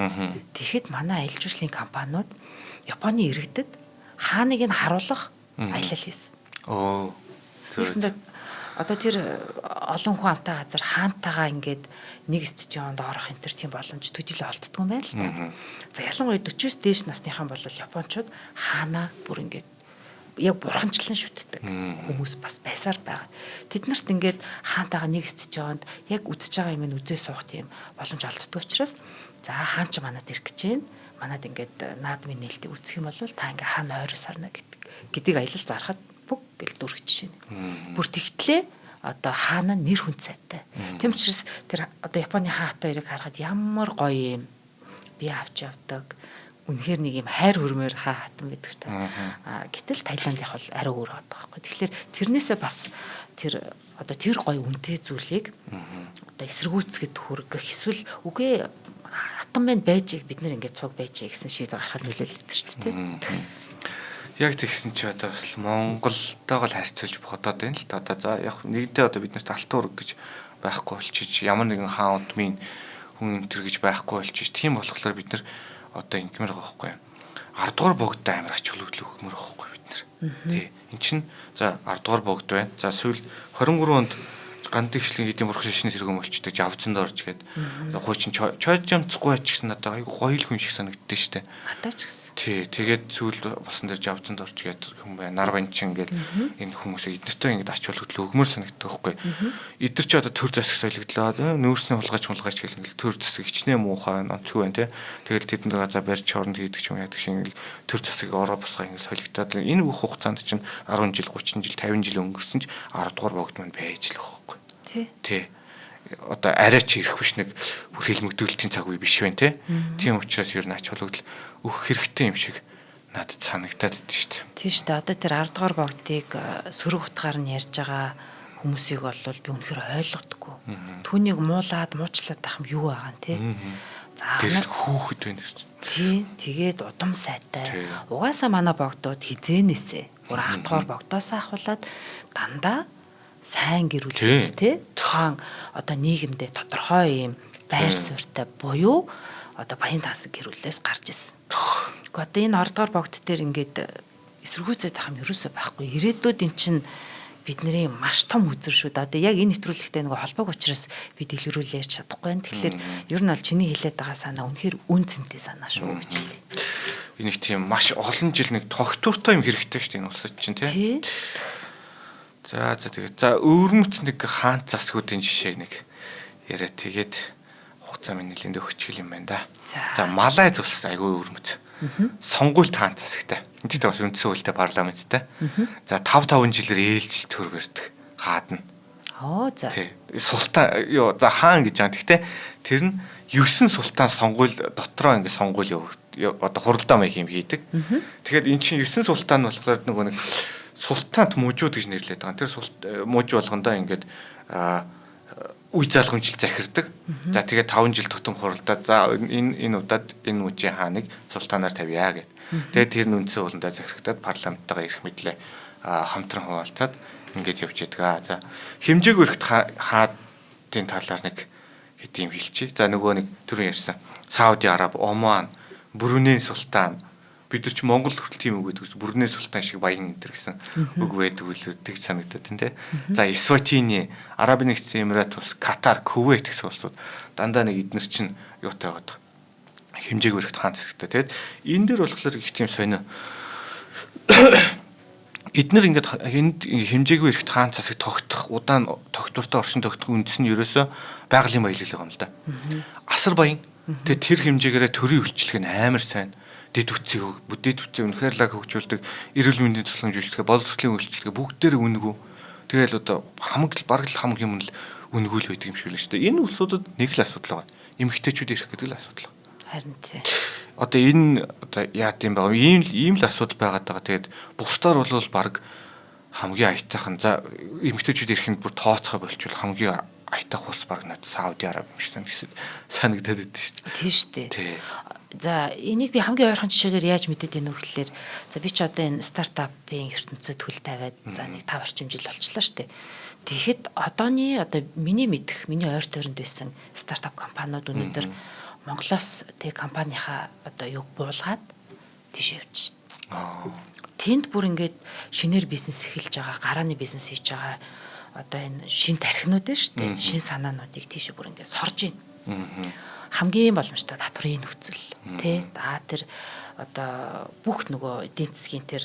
Тэгэхэд манай аялал жуулчлалын компаниуд Японы иргэдэд хааныг нь харуулах аялал хийсэн. Оо. Тэгсэндээ одоо тэр олон хүн амтай газар хаантайгаа ингээд нэг стадионд орох энэ төр тийм боломж төдийлөө олддгүй юм байна л та. За ялангуяа 40-оос дээш насныхан бол японочууд хаанаа бүр ингээд яг бурханчлан шүтдэг хүмүүс бас байсаар байгаа. Тэд нарт ингээд хаантайгаа нэг стадионд яг үзэж байгаа юм нь үзээ суух тийм боломж олддгүй учраас за хаан ч манад ирэх гэж байна. Манад ингээд наадмын нээлтийг үзэх юм бол та ингээд хаан ойроос харна гэдэг аялал зархад бүг гэл дүрх жишээ. Бүр тэгтлээ одоо хаана нэр хүн цайтай. Тийм учраас тэр одоо Японы хаан хоёрыг харахад ямар гоё юм бие авч явдаг. Үнэхээр нэг юм хайр хүрмээр хаа хатан байдаг шүү дээ. А гэтэл Таиланд яг бол арай өөр байгаа байхгүй. Тэгэхээр тэрнээсээ бас тэр одоо тэр гоё үнэтэй зүйлийг одоо эсэргүүцгэд хүргэх эсвэл үгүй хатан байна байж бид нэр ингээд цуг байж гэсэн шийдвэр гаргахад нөлөөлдөг шүү дээ. Яг тэгсэн чи одоо бас Монголтойгоо л харьцуулж бодоод байна л та. Одоо за яг нэгдээ одоо бид нарт алтан ураг гэж байхгүй болчих, ямар нэгэн хаан удмын хүн энтер гэж байхгүй болчих. Тийм болохоор бид нар одоо ингэмэр байгаа байхгүй юу? 10 дугаар богдод амар ач холбогдол өгмөр байхгүй бид нар. Тий. Эн чин за 10 дугаар богд байна. За сүүл 23 онд Гандын хвшлийн хэдийн бурхан шашны тэргүүм болчдөг жавзанд орж гээд одоо хуучин чойжамцгүй ч гэсэн надад айгу гоё л хүн шиг санагддээ штэ. Надад ч гэсэн. Тий, тэгээд сүүл болсон дээр жавзанд орж гээд хүн байна. Нар банчин гээд энэ хүмүүсээ эднэртэй ингээд ач холбогдол өгмөр санагддаг байхгүй. Эдгэр чи одоо төр засаг солигдлоо. Нүүрсний хулгайч гэл ингээд төр засаг хичнээн муухай онцгүй байна те. Тэгэл тэдэнд газар барьж хооронд хийдэг ч юм яадаг шиг ингээд төр засаг ороо босгоо ингээд солигдоод энэ бүх хугацаанд чинь 10 жил, 30 жил, 50 жил өнгөрсөн ч 10 дугаар богд маань байж л байхгүй. Тий. Одоо арай ч ирэх биш нэг бүр хэлмэгдүүлэлтийн цаг үе биш байна те. Тийм учраас ер нь ач холбогдол өгөх хэрэгтэй юм шиг надад санагдаад идэв шүү дээ. Тийм шүү дээ. Одоо тэр 10 дугаар богдыг сөрөг утгаар нь ярьж байгаа хүмүүсийг бол би үнэхээр ойлгодоггүй. Түүнийг муулаад муучлаад байх юм юу байгаа юм те. За тэр хүүхэд байна шүү дээ. Тий. Тэгээд удам сайтай. Угаасаа манай богдууд хизээнээсээ бүр 10 дугаар богдоос ахуулаад дандаа сайн гэр бүлээс тий тухайн одоо нийгэмдээ тодорхой юм байр суурьтай буюу одоо баян таасан гэр бүлээс гарч ирсэн. Гэхдээ одоо энэ 10 дугаар богд дээр ингээд эсэргүүцээд байх юм ерөөсөө байхгүй. Ирээдүйд эн чинь бидний маш том үзэр шүү дээ. Одоо яг энэ нэвтрүүлэгтэй нөгөө холбоог учраас би дэлгэрүүлээ ярьж чадахгүй байна. Тэгэхээр ер нь бол чиний хэлээд байгаа санаа үнэхээр үн цэнтэй санаа шүү гэж хэлье. Энийг тийм маш олон жил нэг тогтвортой юм хэрэгтэй шүү дээ энэ улсад чинь тий. За тэгээд за өвөрмөц нэг хаан засгуудын жишээг нэг яриа тэгээд хугацаа минь нэлээндээ хөчгөл юм байна да. За Малайз улс айгүй өвөрмөц. Сонгуульт хаан засагтай. Тэгтээ бас үндсэн хуультай парламенттай. За 5 5 жилээр ээлжилт төр барьдаг хаадна. Оо за. Тий. Султан юу за хаан гэж байгаа. Тэгтээ тэр нь 9 султан сонгуул дотроо ингэ сонгуул одоо хуралдаа маяг юм хийдэг. Тэгэхээр эн чинь 9 султан болохоор нөгөө нэг султант мужууд гэж нэрлэдэг байгаа. Тэр муж болгондоо ингээд үе залгамжил захирдаг. За тэгээд 5 жил тутам хуралдаад за энэ удаад энэ мужийн хааныг султанаар тавья гэд. Тэгээд тэр нь үндсэн хуулиндаа захирагдаад парламенттайгаа эрх мэдлээ хамтран хуваалцаад Ингээд явж яадаг. За хэмжээгүй эрхт хаадын талаар нэг хэд юм хэлчихье. За нөгөө нэг түрүүн ярьсан. Сауди Араб, Оман, Бруней султан бид нар чи Монгол хүртэл тийм үг байдаг. Бруней султан шиг баян энэ төр гэсэн үг байдаг үлээ тэгж санагдаад байна те. За Эсватини, Арабын нэгдсэн Эмират улс, Катар, Кувейт гэсэн улсууд дандаа нэг эднэр чинь юутай байгаад хэмжээгүй эрхт хаан засагтай. Тэгэд энэ дээр болохоор их тийм сонио эднэр ингээд энд хэмжээгүй эрхт хаан засаг тогтох удаан тогтвортой оршин тогтох үндэс нь ерөөсөө байгалийн баялаг байгаа юм л да. Асар баян. Тэгээ тэр хэмжээгээрээ төрийн үйлчлэг нь амар сайн. Дэд үтсийг бүдээд үтсийг үнэхээр лаг хөгжүүлдэг, эрүүл мэндийн тусламж үйлчлэгээ, боловсролын үйлчлэгээ бүгдээр үнэгүй. Тэгэл одоо хамаг бараг л хамаг юм л үнэгүй л байдаг юм шиг л шүү дээ. Энэ улсуудад нэг л асуудал байгаа. Эмэгтэйчүүд ирэх гэдэг л асуудал. Харин тий. Одоо энэ одоо яад юм бэ? Ийм л асуудал байгаад байгаа. Тэгээд бусдаар бол баг хамгийн аятайхан. За эмэгтэйчүүд ирэх нь бүр тооцоогоо болчвол хамгийн аятайх улс баг надад Сауди Араб юм шиг санагдаад байдаг шүү дээ. Тийм шүү дээ. За энийг би хамгийн ойрхон жишээгээр яаж мэдээд байна вэ гэхлээр за би ч одоо энэ стартапын ертөнцид хөл тавиад за нэг 5 орчим жил болчлоо шүү дээ. Тэгэхэд одооний одоо миний мэдэх, миний ойр тойронд байсан стартап компаниуд өнөөдөр Монголоос тэг компанийнхаа одоо юг буулгаад тийш явж шээ. Тэнд бүр ингээд шинээр бизнес эхэлж байгаа, гарааны бизнес хийж байгаа одоо энэ шин тархинууд ээ шүү дээ. Шин санаануудыг тийш бүр ингээд сорж байна. Хамгийн боломжтой татварын нөхцөл тий. За тэр одоо бүх нөгөө эдийн засгийн тэр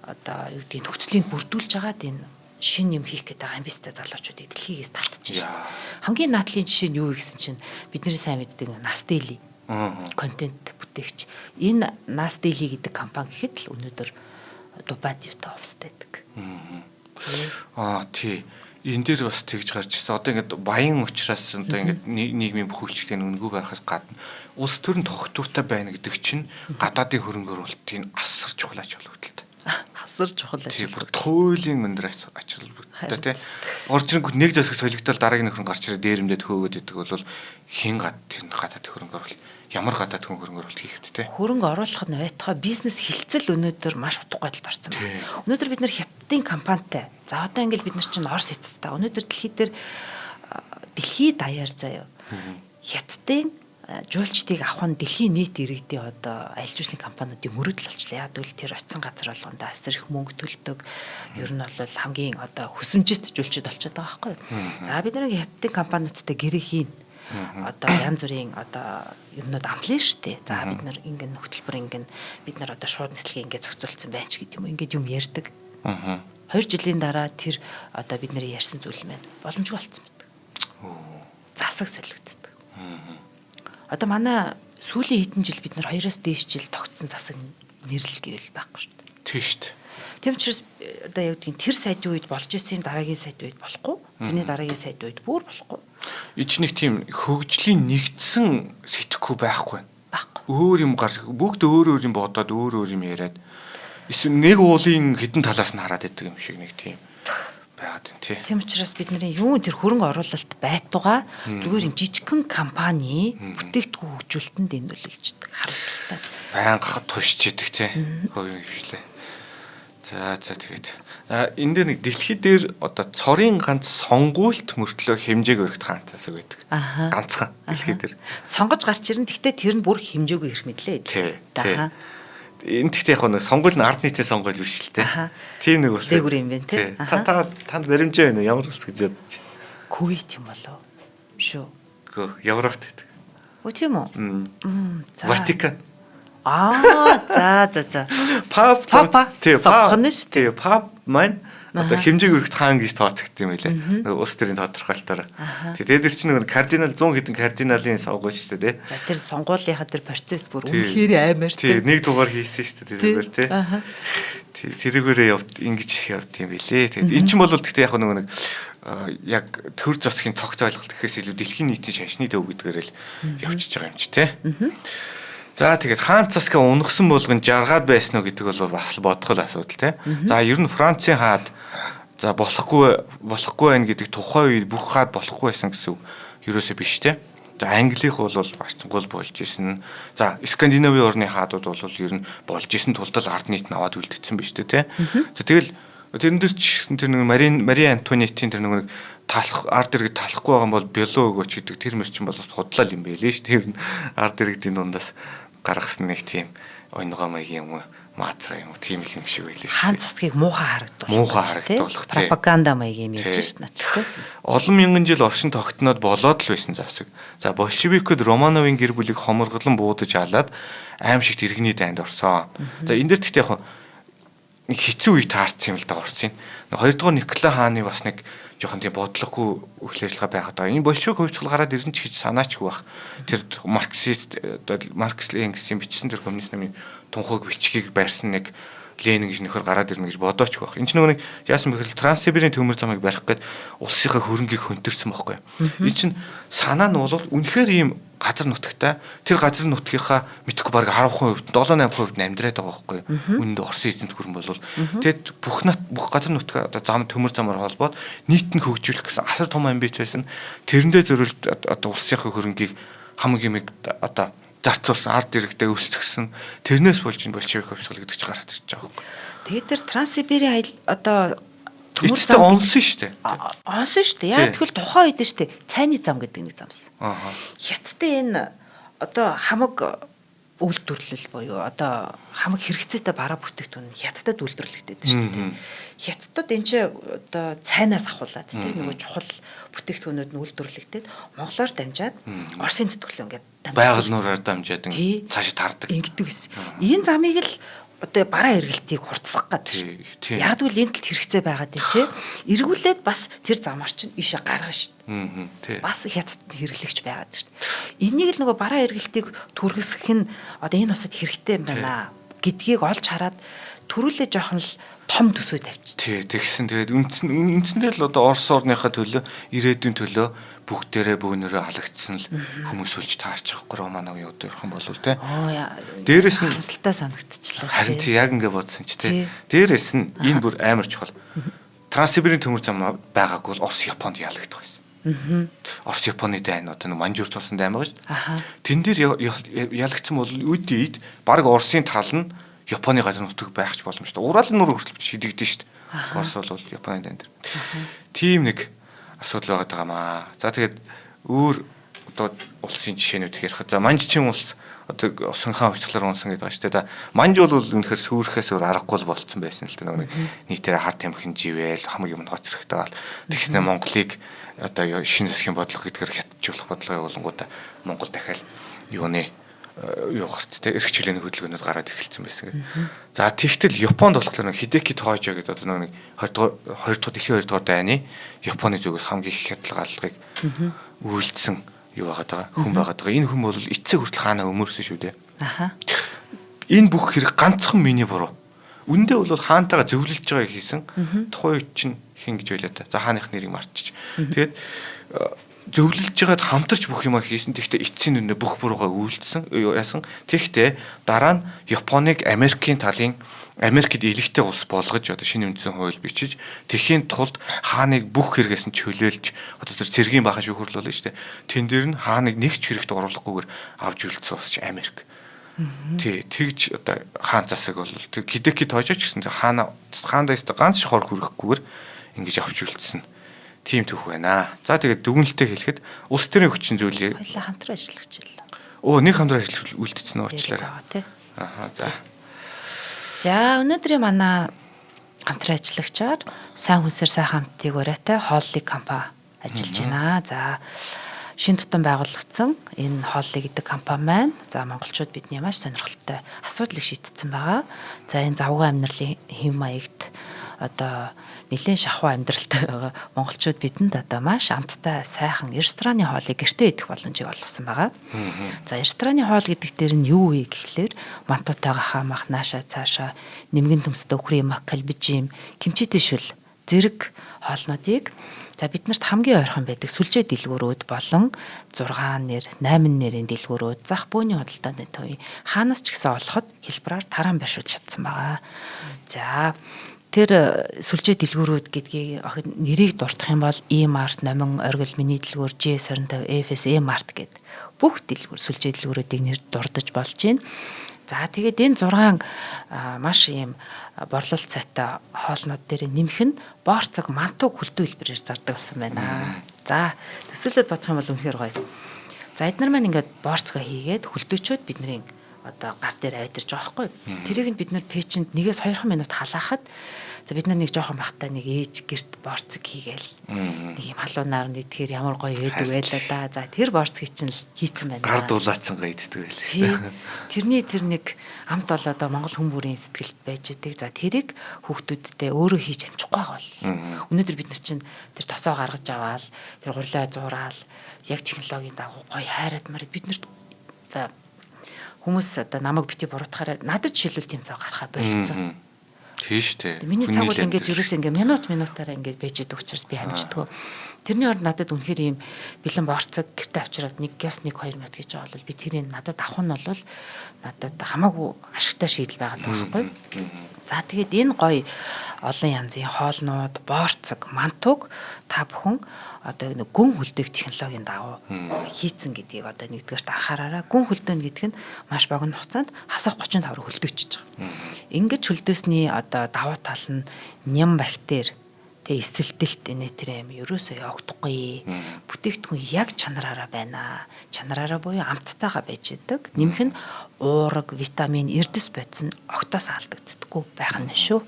одоо юу гэдгийг нөхцөлийг бүрдүүлж байгаад энэ шин юм хийх гэдэг амбицтай залуучуудыг дэлхийгээс татчих шээ. Хамгийн наадлын жишээ нь юу вэ гэсэн чинь бидний сайн мэддэг Nas Daily контент бүтээгч. Энэ Nas Daily гэдэг компани гэхэд л өнөөдөр Дубайд юутай офистай байдаг. Аа тий. Энэ дээр бас тэгж гарч ирсэн. Одоо ингээд баян учраас одоо ингээд нийгмийн бүх үйлчлэг нь үнэгүй байхаас гадна улс төр нь тогтвортой байна гэдэг чинь гадаадын хөрөнгө оруулалтын асар чухал ач холбогдолтой. Асар чухал ач холбогдол. Туйлын өндөр ач холбогдолтой тий. Орж ирэнгүүт нэг засаг солигдол дараагийн нөхөр гарч ирээ дээрэмдээд хөөгөөд идэг бол хэн гад тэр гадаад хөрөнгө оруулалт ямар гадаад хүн хөрөнгө оруулалт хийх вэ те? Хөрөнгө оруулах нь байтугай бизнес хилцэл өнөөдөр маш утгагүй байдалд орсон байна. Өнөөдөр бид нар хятадын компанитай. За одоо ингээл бид нар чинь Орос хятадтай. Өнөөдөр дэлхий дээр дэлхийд даяар заяа. Хятадын жуулчдыг авах нь дэлхийн нийт иргэдийн одоо аялал жуулчлалын компаниудын мөрөөдөл болчлаа. Яг гэвэл тэр очисон газар болгондоо асар их мөнгө төлдөг. Ер нь бол хамгийн одоо хүсэмжит жуулчид болчиход байгаа байхгүй юу? За бид нар хятадын компаниудтай гэрээ хийн. Одоо янз бүрийн одоо юмнууд амлана шүү дээ. За бид нар ингэн хөтөлбөр ингэн бид нар одоо шууд нислэгээ ингэ зохицуулсан байж гэдэг юм уу. Ингээд юм ярьдаг. 2 жилийн дараа тэр одоо бид нар ярьсан зүйл маань боломжгүй болцсон байдаг. Засаг солигддог. Одоо манай сүүлийн хэдэн жил бид нар 2-оос дээш жил тогтсон засаг нэрлэл гэвэл байхгүй шүү дээ. Тийм шүү дээ. Тийм учраас одоо яг гэдгийг тэр сайдын үед болж исэн юм дараагийн сайд үед болохгүй. Тэрний дараагийн сайд үед бүр болохгүй. Энд нэг тийм хөгжлийн нэгдсэн сэтгхүү байхгүй. Байхгүй. Өөр юм гарч бүгд өөр өөр юм бодоод өөр өөр юм яриад эсвэл нэг уулын хідэн талаас нь хараад идэг юм шиг нэг тийм байгаад байна тий. Тийм учраас бид нарын юу тэр хөрөнгө оруулалт байтугай зүгээр юм жижигхэн компани бүтээгдэхүүн хөгжүүлэлтэнд энэ нөлөөлждөг. Харамсалтай. Байнга тушж идэг тий. Хувийн хвшлээ. За за тэгээд энэ дээр нэг дэлхий дээр одоо цорын ганц сонгуульт мөртлөө хэмжээг өргөх ганц засаг байдаг. Ганцхан дэлхий дээр. Сонгож гарч ирнэ. Гэхдээ тэр нь бүр хэмжээгүй ирэх мэдлээ. Тий. Энэ тэгтээ яг нэг сонгуул нь ард нийтийн сонгуул биш л тий. Тийм нэг ус. Дээгүр юм байна тий. Та танд баримжаа байна уу? Ямар улс гэж бодож байна? Кувейт юм болов шүү. Үгүй Европт гэдэг. Үгүй тийм үү? За. Ватикан. Аа за за за. Пап тий пап шүү дээ. Пап маань одоо хэмжээг өргөх хаан гэж тооцогдсон юм байлээ. Нөгөө улс төрийн тодорхойлолтоор. Тэгээд тэр чинь нөгөө кардинал 100 хэдэн кардиналын сонгуул шүү дээ. За тэр сонгуулийнхаа тэр процесс бүр үнэхээр аймаар тий. Нэг дугаар хийсэн шүү дээ тэрүүгээр тий. Тэрүүгээрээ явд ингэж явд юм билээ. Тэгээд эн чинь бол гэхдээ яг нөгөө нэг яг төр засгийн цогц ойлголт гэхээс илүү дэлхийн нийтийн шашны төв гэдгээр л явчихж байгаа юм чи тий. За тэгээд хаан засгаа унагсан болгон жаргаад байсан уу гэдэг бол бас л бодох л асуудал тий. За ер нь Францын хаад за болохгүй байна гэдэг тухайн үед бүх хаад болохгүй байсан гэсэн үг ерөөсөө биш тий. За Англих бол гарцсангуул болж исэн. За Скандинавын орны хаадууд бол ер нь болж исэн тулд л ард нийт нь аваад үлдсэн биш тий. За тэгэл Тэрэн дээр ч гэсэн тэр нэг Мари Антуанетийн тэр нэг талах ард иргэд талахгүй байгаа юм бол бялуу өгөөч гэдэг тэр мэр чинь бол судлал юм байлээ шүү. Тэр ард иргэдийн дундаас гаргасан нэг тийм онгоо маягийн юм уу маазраа юм уу тийм л юм шиг байлээ шүү. Хаан засгийг муухай харагдуулах. Муухай харагдуулах тийм. Пропаганда маягийн юм ярьж шин наач тийм. Олон мянган жил оршин тогтноод болоод л байсан засаг. За большевикүүд Романовын гэр бүлийг хоморглон буудаж алаад аимшигт иргэний дайнд орсон. За энэ дээр тэгтээ яг нэг хэцүү үе таарсан юм л да Орсын. Хоёрдугаар Николай хааны бас нэг жоохон тийм бодлогогүй үйл ажиллагаа байгаад байгаа. Энэ большевик хувьцгал гараад ирнэ ч гэж санаачгүй бах. Тэр марксист Маркс Энгельсийн бичсэн тэр коммунист намын тунхаг бичгийг барьсан нэг Ленин гэж нөхөр гараад ирнэ гэж бодоочгүй байх. Энд чинь нөгөө нэг яасан бэхэл Транссибирийн төмөр замыг барих гээд улсынхаа хөрөнгийг хөнтөрсөн байхгүй. Энд чинь санаа нь бол үнэхээр ийм газар нутагтай тэр газар нутгийнхаа мэдхгүй баг 10%, 7 8% нь амьдраад байгаа байхгүй. Үүнд Орсын эзэнт гүрэн бол тэгэд бүх бүх газар нутгаа одоо зам төмөр замаар холбоод нийт нь хөгжүүлэх гэсэн асар том амбиц байсан. Тэрэндээ зориулж одоо улсынхаа хөрөнгийг хамгийн юмыг одоо зарцуулсан, ард иргэдээ өсгсөн. Тэрнээс болж энэ большевик хувьсгал гэдэг чинь гараад ирж байгаа байхгүй. Тэгээд тэр Транссибирийн аялал одоо төмөр зам онсон шүү дээ. Онсон шүү дээ. Яг тэгвэл тухайн үед шүү дээ. Цайны зам гэдэг нэг замсан. Аа. Хятадын энэ одоо хамаг үйлдвэрлэл буюу одоо хамаг хэрэгцээтэй бараа бүтээгдэхүүн нь Хятадд үйлдвэрлэгдээд шүү дээ. Хятадд энэ чи одоо цайнаас ахуулаад тийм нөгөө чухал бүтээгдэхүүнүүд нь үйлдвэрлэгдээд Монголоор дамжаад Оросын нутгалуу ингээд дамжаад байгаль нуураар дамжаад цаашаа тардаг. Ингэдэг гэсэн. Энэ замыг л одоо бараа эргэлтийг хурцсах гэдэг. Яг тэгвэл энэ талд хэрэгцээ байгаад юм тий. Эргүүлээд бас тэр замаар чинь ийшээ гаргана шүү дээ. Бас хятадд хэрэглэгч байгаад шүү дээ. Энийг л нөгөө бараа эргэлтийг түргэсгэх нь одоо энэ усад хэрэгтэй юм байна гэдгийг олж хараад төрүүлээ жоохон л том төсөө тавьчих. Тий, тэгсэн. Тэгээд үндсэндээ л одоо Орос орныхаа төлөө, ирээдүйн төлөө бүгдээрээ бөөнөрөө алагдсан л хүмүүс үлж таарч байгаа Романовын удаа өрхөн болов те. Дээрээс нь харамсалтай санагдчихлаа. Харин тий яг ингэ бодсон ч те. Дээрээс нь энэ бүр амар чухал. Транссибирийн төмөр зам байгаагүй бол Орос Японд ялагдах байсан. Орос Японы дайн одоо нэг Манжуур тулсан дайн байгаа шүү дээ. Тэн дээр ялагдсан бол үүдийд баг Оросын тал нь Японы газар нутаг байх ч боломжтой. Урал нуур хүртэл шидэгдэн шүү дээ. Орос бол Японы дайн дээр. Тийм нэг асуудал байгаад байгаа маа. За тэгээд өөр одоо улсын жишээнүүд ярих. За Манжчин улс одоо Усан хаан хувьцлаар унсан гэдэг байгаа шүү дээ. За Манж бол үнэхээр сүрхээс өөр аргагүй болцсон байсан л да. Нэг нийтээр хар тамхин живээл хамаг юм хоцрогтой бол тэгснэ Монголыг одоо шинэ засгийн бодлого гэдгээр хятаджуулах бодлого явуулангуудаа Монгол дахиад юуны юу гарц те эрх чөлөөний хөдөлгөөнүүд гараад эхэлсэн байсан гэдэг. За тэгтэл Японд болохоор Хидэки Тожо гэдэг одоо нэг 2 дугаар дэлхийн 2 дугаар дайны Японы зүгээс хамгийн их хядлага аллагыг үйлдсэн юу байгаад байгаа хүн байгаад байгаа. Энэ хүн бол эцэг хүртэл хаанаа өмөрсөн шүү дээ. Аха. Энэ бүх хэрэг ганцхан миний буруу. Үндэ бол хаантайгаа зөвлөж байгааг хийсэн. Тухайн үед чинь хин гэж байлаа та. За хааных нэрийг мартчих. Тэгээд зөвлөж байгаад хамтарч бүх юмаа хийсэн. Тэгэхдээ эцсийн нүнэ бүх буруугаа үйлдсэн яасан. Тэгэхдээ дараа нь Японыг Америкийн талын Америкт элэгтэй улс болгож одоо шинэ үндсэн хууль бичиж тэхийн тулд хааныг бүх хэрэгээс нь чөлөөлж одоо тэр цэргийн бахан шүүхөрлөл болно шүү дээ. Тэн дээр нь хааныг нэг ч хэрэгт оруулахгүйгээр авч үлдсэн улс чи Америк. Тий, тэгж одоо хаан засаг бол тэг Хидэки Тожо ч гэсэн хаана хаандаа өстө ганц шохор хүрэхгүйгээр ингэж авч үлдсэн. Тийм түүх байна. За тэгээд дүгнэлтээ хэлэхэд улс төрийн хүчин зүйлийг хоёлаа хамтран ажиллах хичээл. Өө нэг хамтран ажиллах үлдсэн үү уучлаарай. Аха за. За өнөөдрийн манай хамтран ажиллагчаар сайн хүнсээр сайхан амтыг урайтай хооллыг компани ажиллаж байна. За шин тутам байгуулагдсан энэ хооллыг гэдэг компани маань за монголчууд бидний маш сонирхолтой асуудлыг шийдсэн байгаа. За энэ завгүй амьдралын хэм маягт одоо нэлээд шахуу амьдралтай байгаа монголчууд бидэнд одоо маш амттай сайхан рестораны хоолыг гэртээ идэх боломжийг олгосон байгаа. За рестораны хоол гэдэг дээр нь юу вэ гэхлээр мантуутайгаа хаамах, нааша цаашаа нэмгэн төмсдөг өхрийн мак, кальбижим, кимчитэй шүл зэрэг хоолнуудыг за биднэрт хамгийн ойрхон байдаг сүлжээ дэлгүүрүүд болон 6 нэр, 8 нэрийн дэлгүүрүүд, зах бөөний худалдааны төвийн хаанаас ч гэсэн олоход хэлбэрээр тараан байршуулж чадсан байгаа. За тэр сүлжээ дэлгүүрүүд гэдгийг нэрийг дурдах юм бол E-Mart, Номин, Оргил, Миний дэлгүүр, GS25, FS, E-Mart гэд бүх дэлгүүр сүлжээ дэлгүүрүүдийг нэр дурдж болж байна. За тэгээд энэ 6 маш ийм борлуулалт сайтай хоолнууд дээр нэмэх нь боорцог мантуг хөлдөө хэлбэрээр зардаг болсон байна. За төсөөлөд бодох юм бол үнэхээр гоё. За эднэр маань ингээд боорцгоо хийгээд хөлдөөчөөд бидний одоо гар дээр авирч байгаа байхгүй. Тэрийг нь бид нэр пэйжэнд 1-2 минут халаахад за бид нар нэг жоохон бахтай нэг ээж гэрт борцог хийгээл нэг юм халуунаар нийтгэхээр ямар гоё байдаг байлаа да. За тэр борцгийг чинь л хийцэн байна. Гар дулаацсан гоё иддэг байлаа шүү дээ. Тэрний тэр нэг амт бол одоо монгол хүн бүрийн сэтгэлд байж идэг. За тэрийг хүүхдүүдтэй өөрөө хийж амжихгүй байгаа бол. Өнөөдөр бид нар чинь тэр тосоо гаргаж аваал тэр гурлаа зураал яг технологийн дагуу гоё хайраад мараад бид нар за хүмүүс одоо намайг бити буруутгаараа надад жишээлбэл тийм цаг гарахаа болцсон. Тийм шүү дээ. Миний цаг бол ингээд ерөөсөө ингээд минут минутаараа ингээд байж идэг учраас би амждаггүй. Тэрний оронд надад үнэхээр ийм бэлэн борцог гэрте авчираад 1-1 2 минут гэж байгаа бол би тэрийг надад авах нь бол надад хамаагүй ашигтай шийдэл байгаад байгаа байхгүй. За тэгээд энэ гоё олон янзын хоолнууд, боорцог, мантуг та бүхэн одоо нэг гүн хөлдөг технологийн дагуу хийцэн гэдгийг одоо нэгдүгээрт анхаараарай. Гүн хөлдөөнө гэдэг нь маш богино хугацаанд хасах 35 руу хөлдөөчөж байгаа. Ингэж хөлдөөсний одоо давуу тал нь ням бактери тэ эсэлдэлт энэ тэр юм ерөөсөө явагдахгүй. Бүтээгдэхүүн яг чанараараа байна. Чанараараа буюу амттайгаа байж идэг. Нэмэх нь уураг, витамин, эрдэс бодис нь огтоос алдагддаггүй байх нь шүү.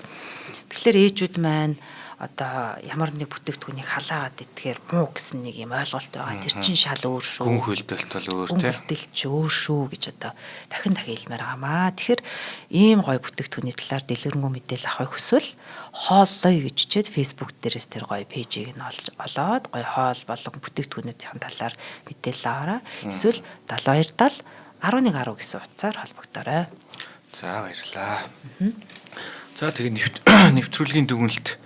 Тэгэхээр ээжүүд маань одоо ямар нэг бүтээгдэхүүнийг халаагаад идэхээр муу гэсэн нэг юм ойлголт байгаа. Тэр чинь шал өөр шүү. Гүн хөлдөлт бол өөр тийм. Гүн хөлдөлт чи өөр шүү гэж одоо дахин дахин хэлмээр байгаамаа. Тэгэхээр ийм гоё бүтээгдэхүүний талаар дэлгэрэнгүй мэдээлэл авахыг хүсвэл хооллоё гэж чичээд Facebook дээрээс тэр гоё пэйжийг нь олж олоод гоё хоол болон бүтээгдэхүүнүүдийн талаар мэдээлэл аваарай. Эсвэл 72 70 11 10 гэсэн утсаар холбогдоорой. За баярлалаа. За тэгээ нэвтрүүлгийн дүгнэлт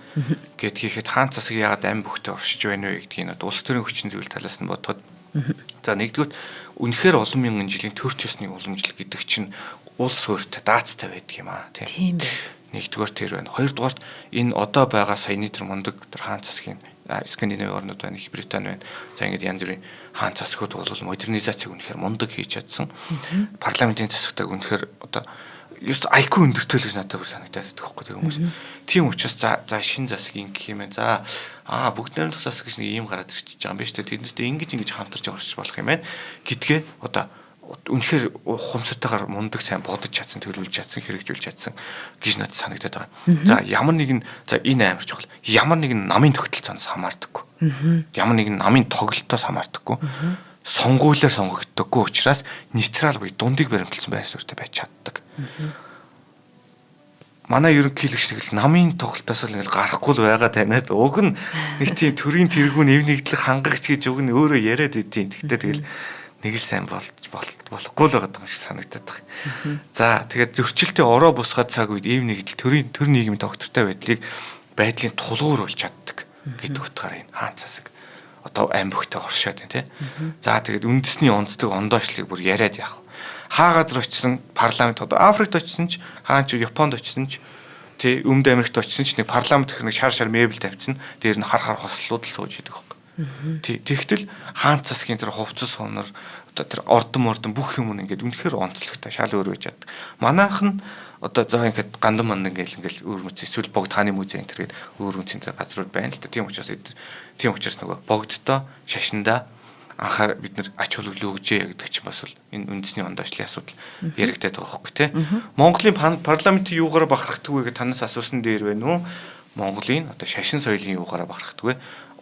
гэд хийхэд хаан засаг яагаад ам бүхтэй оршиж байна вэ гэдгийг улс төрийн хүчин зүйл талаас нь бодоход за нэгдүгürt үнэхээр олон мянган жилийн төр төсний уламжлал гэдэг чинь улс суурьтай даацтай байдаг юм аа тийм ээ. Нэгдүгээр тэр байна. Хоёрдугаарт энэ одоо байгаа саяны тэр мундаг тэр хаан засгийн Скандинави орнууд байна, Их Британи байна. За ингээд янз бүрийн хаан засгууд бол модернизацийг үнэхээр мундаг хийж чадсан. Парламентын засагтайг үнэхээр одоо just IQ өндөртэй л гэж надад бүр санагдаад байдаг байхгүй тэр хүмүүс. Тийм учраас за шин засаг ингэх юм байна. За бүгд найрамдах засаг гэж нэг ийм гараад ирчихэж байгаа юм байна шүү дээ. Тэднэртэй ингэж ингэж хамтарч оршиж болох юм байна гэдгээ одоо үнэхээр ухамсартайгаар мундаг сайн бодож чадсан, төлөвлөж чадсан, хэрэгжүүлж чадсан гэж надад санагдаад байгаа. За ямар нэгэн за энэ амар чухал. Ямар нэгэн намын тогтолцооноос хамаардаггүй. Ямар нэгэн намын тоглолтоос хамаардаггүй. Сонгуулиар сонгогддоггүй учраас нейтрал буюу дундыг баримталсан байр суурьтай байж чаддаг. Манай ерөнхийлөгч нэг л намын тоглолтоос л ингээл гарахгүй л байгаа таниад уг нь нэг тийм төрийн тэргүүн эв нэгдлэх хангагч гэж уг нь өөрөө яриад идэв. Тэгтээ тэгэл нэг л сайн болж болохгүй л байгаа юм шиг санагдаад байна. За тэгээд зөрчилтийн ороо бусгаад цаг үед эв нэгдэл төрийн төр нийгмийн тогтвортой байдлын тулгуур болж чаддаг гэдэг утгаараа энэ хаан засаг одоо ам бүхтэй оршоод байна тий. За тэгээд үндэсний онцлог ондоошлыг бүр яриад яах. Хаа газар очисон парламент одоо Африкт очисон ч хаан ч Японд очисон ч тий Өмнөд Америкт очисон ч нэг парламент гэх нэг шар шар мебель тавьчихна. Дээр нь хар хар хослууд л сууж идэг байхгүй. Тий тэгтэл хаан засгийн тэр хувцас хунар одоо тэр ордон мордон бүх юм ингээд үнэхээр онцлогтой шал өөр байж чаддаг. Манайх нь одоо заа ингээд гандан мандан гээл ингээл өөр мэт эсвэл богд хааны музей энэ тэр гээд өөр мэт энэ газрууд байна л да. Тийм учраас нөгөө богддоо шашиндаа анхаар бид нар ач холбогдол өгжээ гэдэг чинь бас бол энэ үндэсний ондоошлын асуудал яригдаад байгаа хөөхгүй те. Монголын парламентын юугаараа бахархдаг вэ гэж танаас асуусан дээр байна уу? Монголын одоо шашин соёлын юугаараа бахархдаг вэ?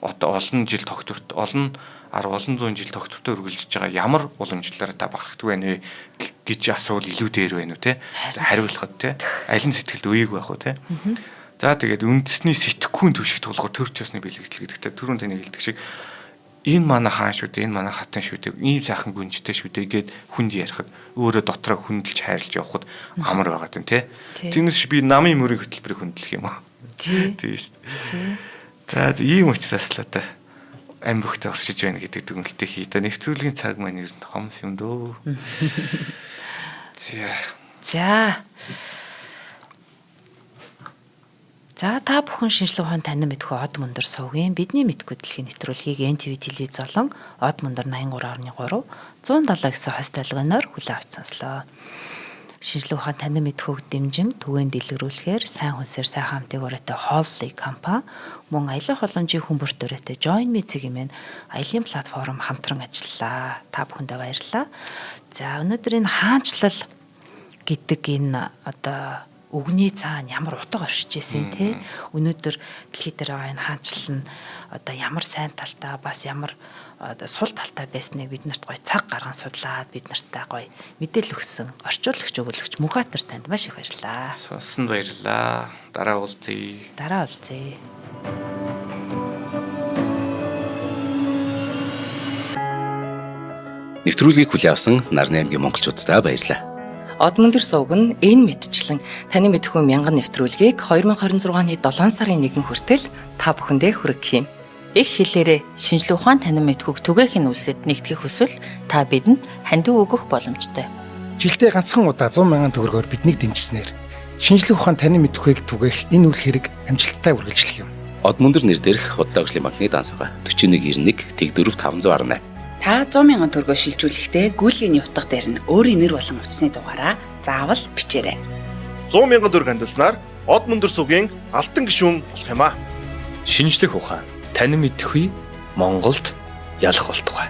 Одоо олон жил тогтворт олон 10 олон зуун жил тогтвортой үргэлжлэж байгаа ямар уламжлалаараа та бахархдаг байна вэ гэж асуувал илүү дээр байна уу те? Хариулахад те. Алин сэтгэлд үеиг байх уу те? За тэгээд үндэсний сэтгхүүн түвшигт тулгуур төр чосны бэлэгдэл гэдэгтэй түрүүн таны хэлдэг шиг энэ манай хаан шүү дээ, энэ манай хатан шүү дээ, ийм сайхан гүнжтэй шүү дээ гэд хүнд ярихад өөрөө дотроо хүндэлж хайрлж явхад амар байгаа юм те. Тиймээс би намын мөрийн хөтөлбөрийг хүндлэх юм уу? Тийм шүү дээ. За ийм учраас л одоо ам бүхтэй оршиж байна гэдэг дүгнэлтийг хий. Та нэвтрүүлгийн цаг маань ер нь хомс юм дөө. За. За та бүхэн шинжлэх ухаан танин мэдхүү од мөндөр сувгийн бидний мэдхүү дэлхийн нэвтрүүлгийг NTV телевиз болон од мөндөр 83.3 107 гэсэн хост толгойноор хүлээн авч сонслоо. Шинжлэх ухаан танин мэдхүйг дэмжин түгээн дэлгэрүүлэхээр сайн хүнсээр сайхан амтыг ураатай хооллыг компани мөн аялах боломжийн хүмүүрт ураатай Join Me цэгийн мэн аялын платформ хамтран ажиллалаа. Та бүхэндээ баярлалаа. За өнөөдөр энэ хаанчлал гэдэг энэ одоо үгний цаана ямар утга оршиж исэн те өнөөдөр дэлхий дээр байгаа энэ хаанчлал нь одоо ямар сайн талтай бас ямар одоо сул талтай байсныг бид нарт гоё цаг гарган судлаад бид нартай гоё мэдээлэл өгсөн орчуулагч өгөөлөгч Мөнхбаатар танд маш их баярлалаа. Сонссонд баярлалаа. Дараа уулзъя. Дараа уулзъя. Нэвтрүүлгийг хүлээн авсан Нарны аймгийн монголчууддаа баярлалаа. Од мөндөр сувг нь энэ мэтчлэн таны мэдхүй мянган нэвтрүүлгийг 2026 оны 7 сарын 1 хүртэл та бүхэндээ хүргэх юм. Их хэлээрээ шинжлэх ухаан танин мэдхүйг түгээхийн үйлсэд нэгтгэх хүсвэл та бидэнд хандив өгөх боломжтой. Жилдээ ганцхан удаа 100 мянган төгрөгөөр биднийг дэмжсэнээр шинжлэх ухаан танин мэдхүйг түгээх энэ үйл хэрэг амжилттай үргэлжлэх юм. Од мөндөр нэр дээрх Худалдаа хөгжлийн банкны данс байгаа. 4191 Тэг4 518. Та 100 мянган төгрөгөөр шилжүүлэхдээ гүйлгээний утга дээр нь өөрийн нэр болон утасны дугаараа заавал бичээрэй. 100 мянган төгрөг хандилснаар Од мөндөр сугийн алтан гишүүн болох юм аа. Шинжлэх ухаан танин мэдхүй Монголд ялах болтугай.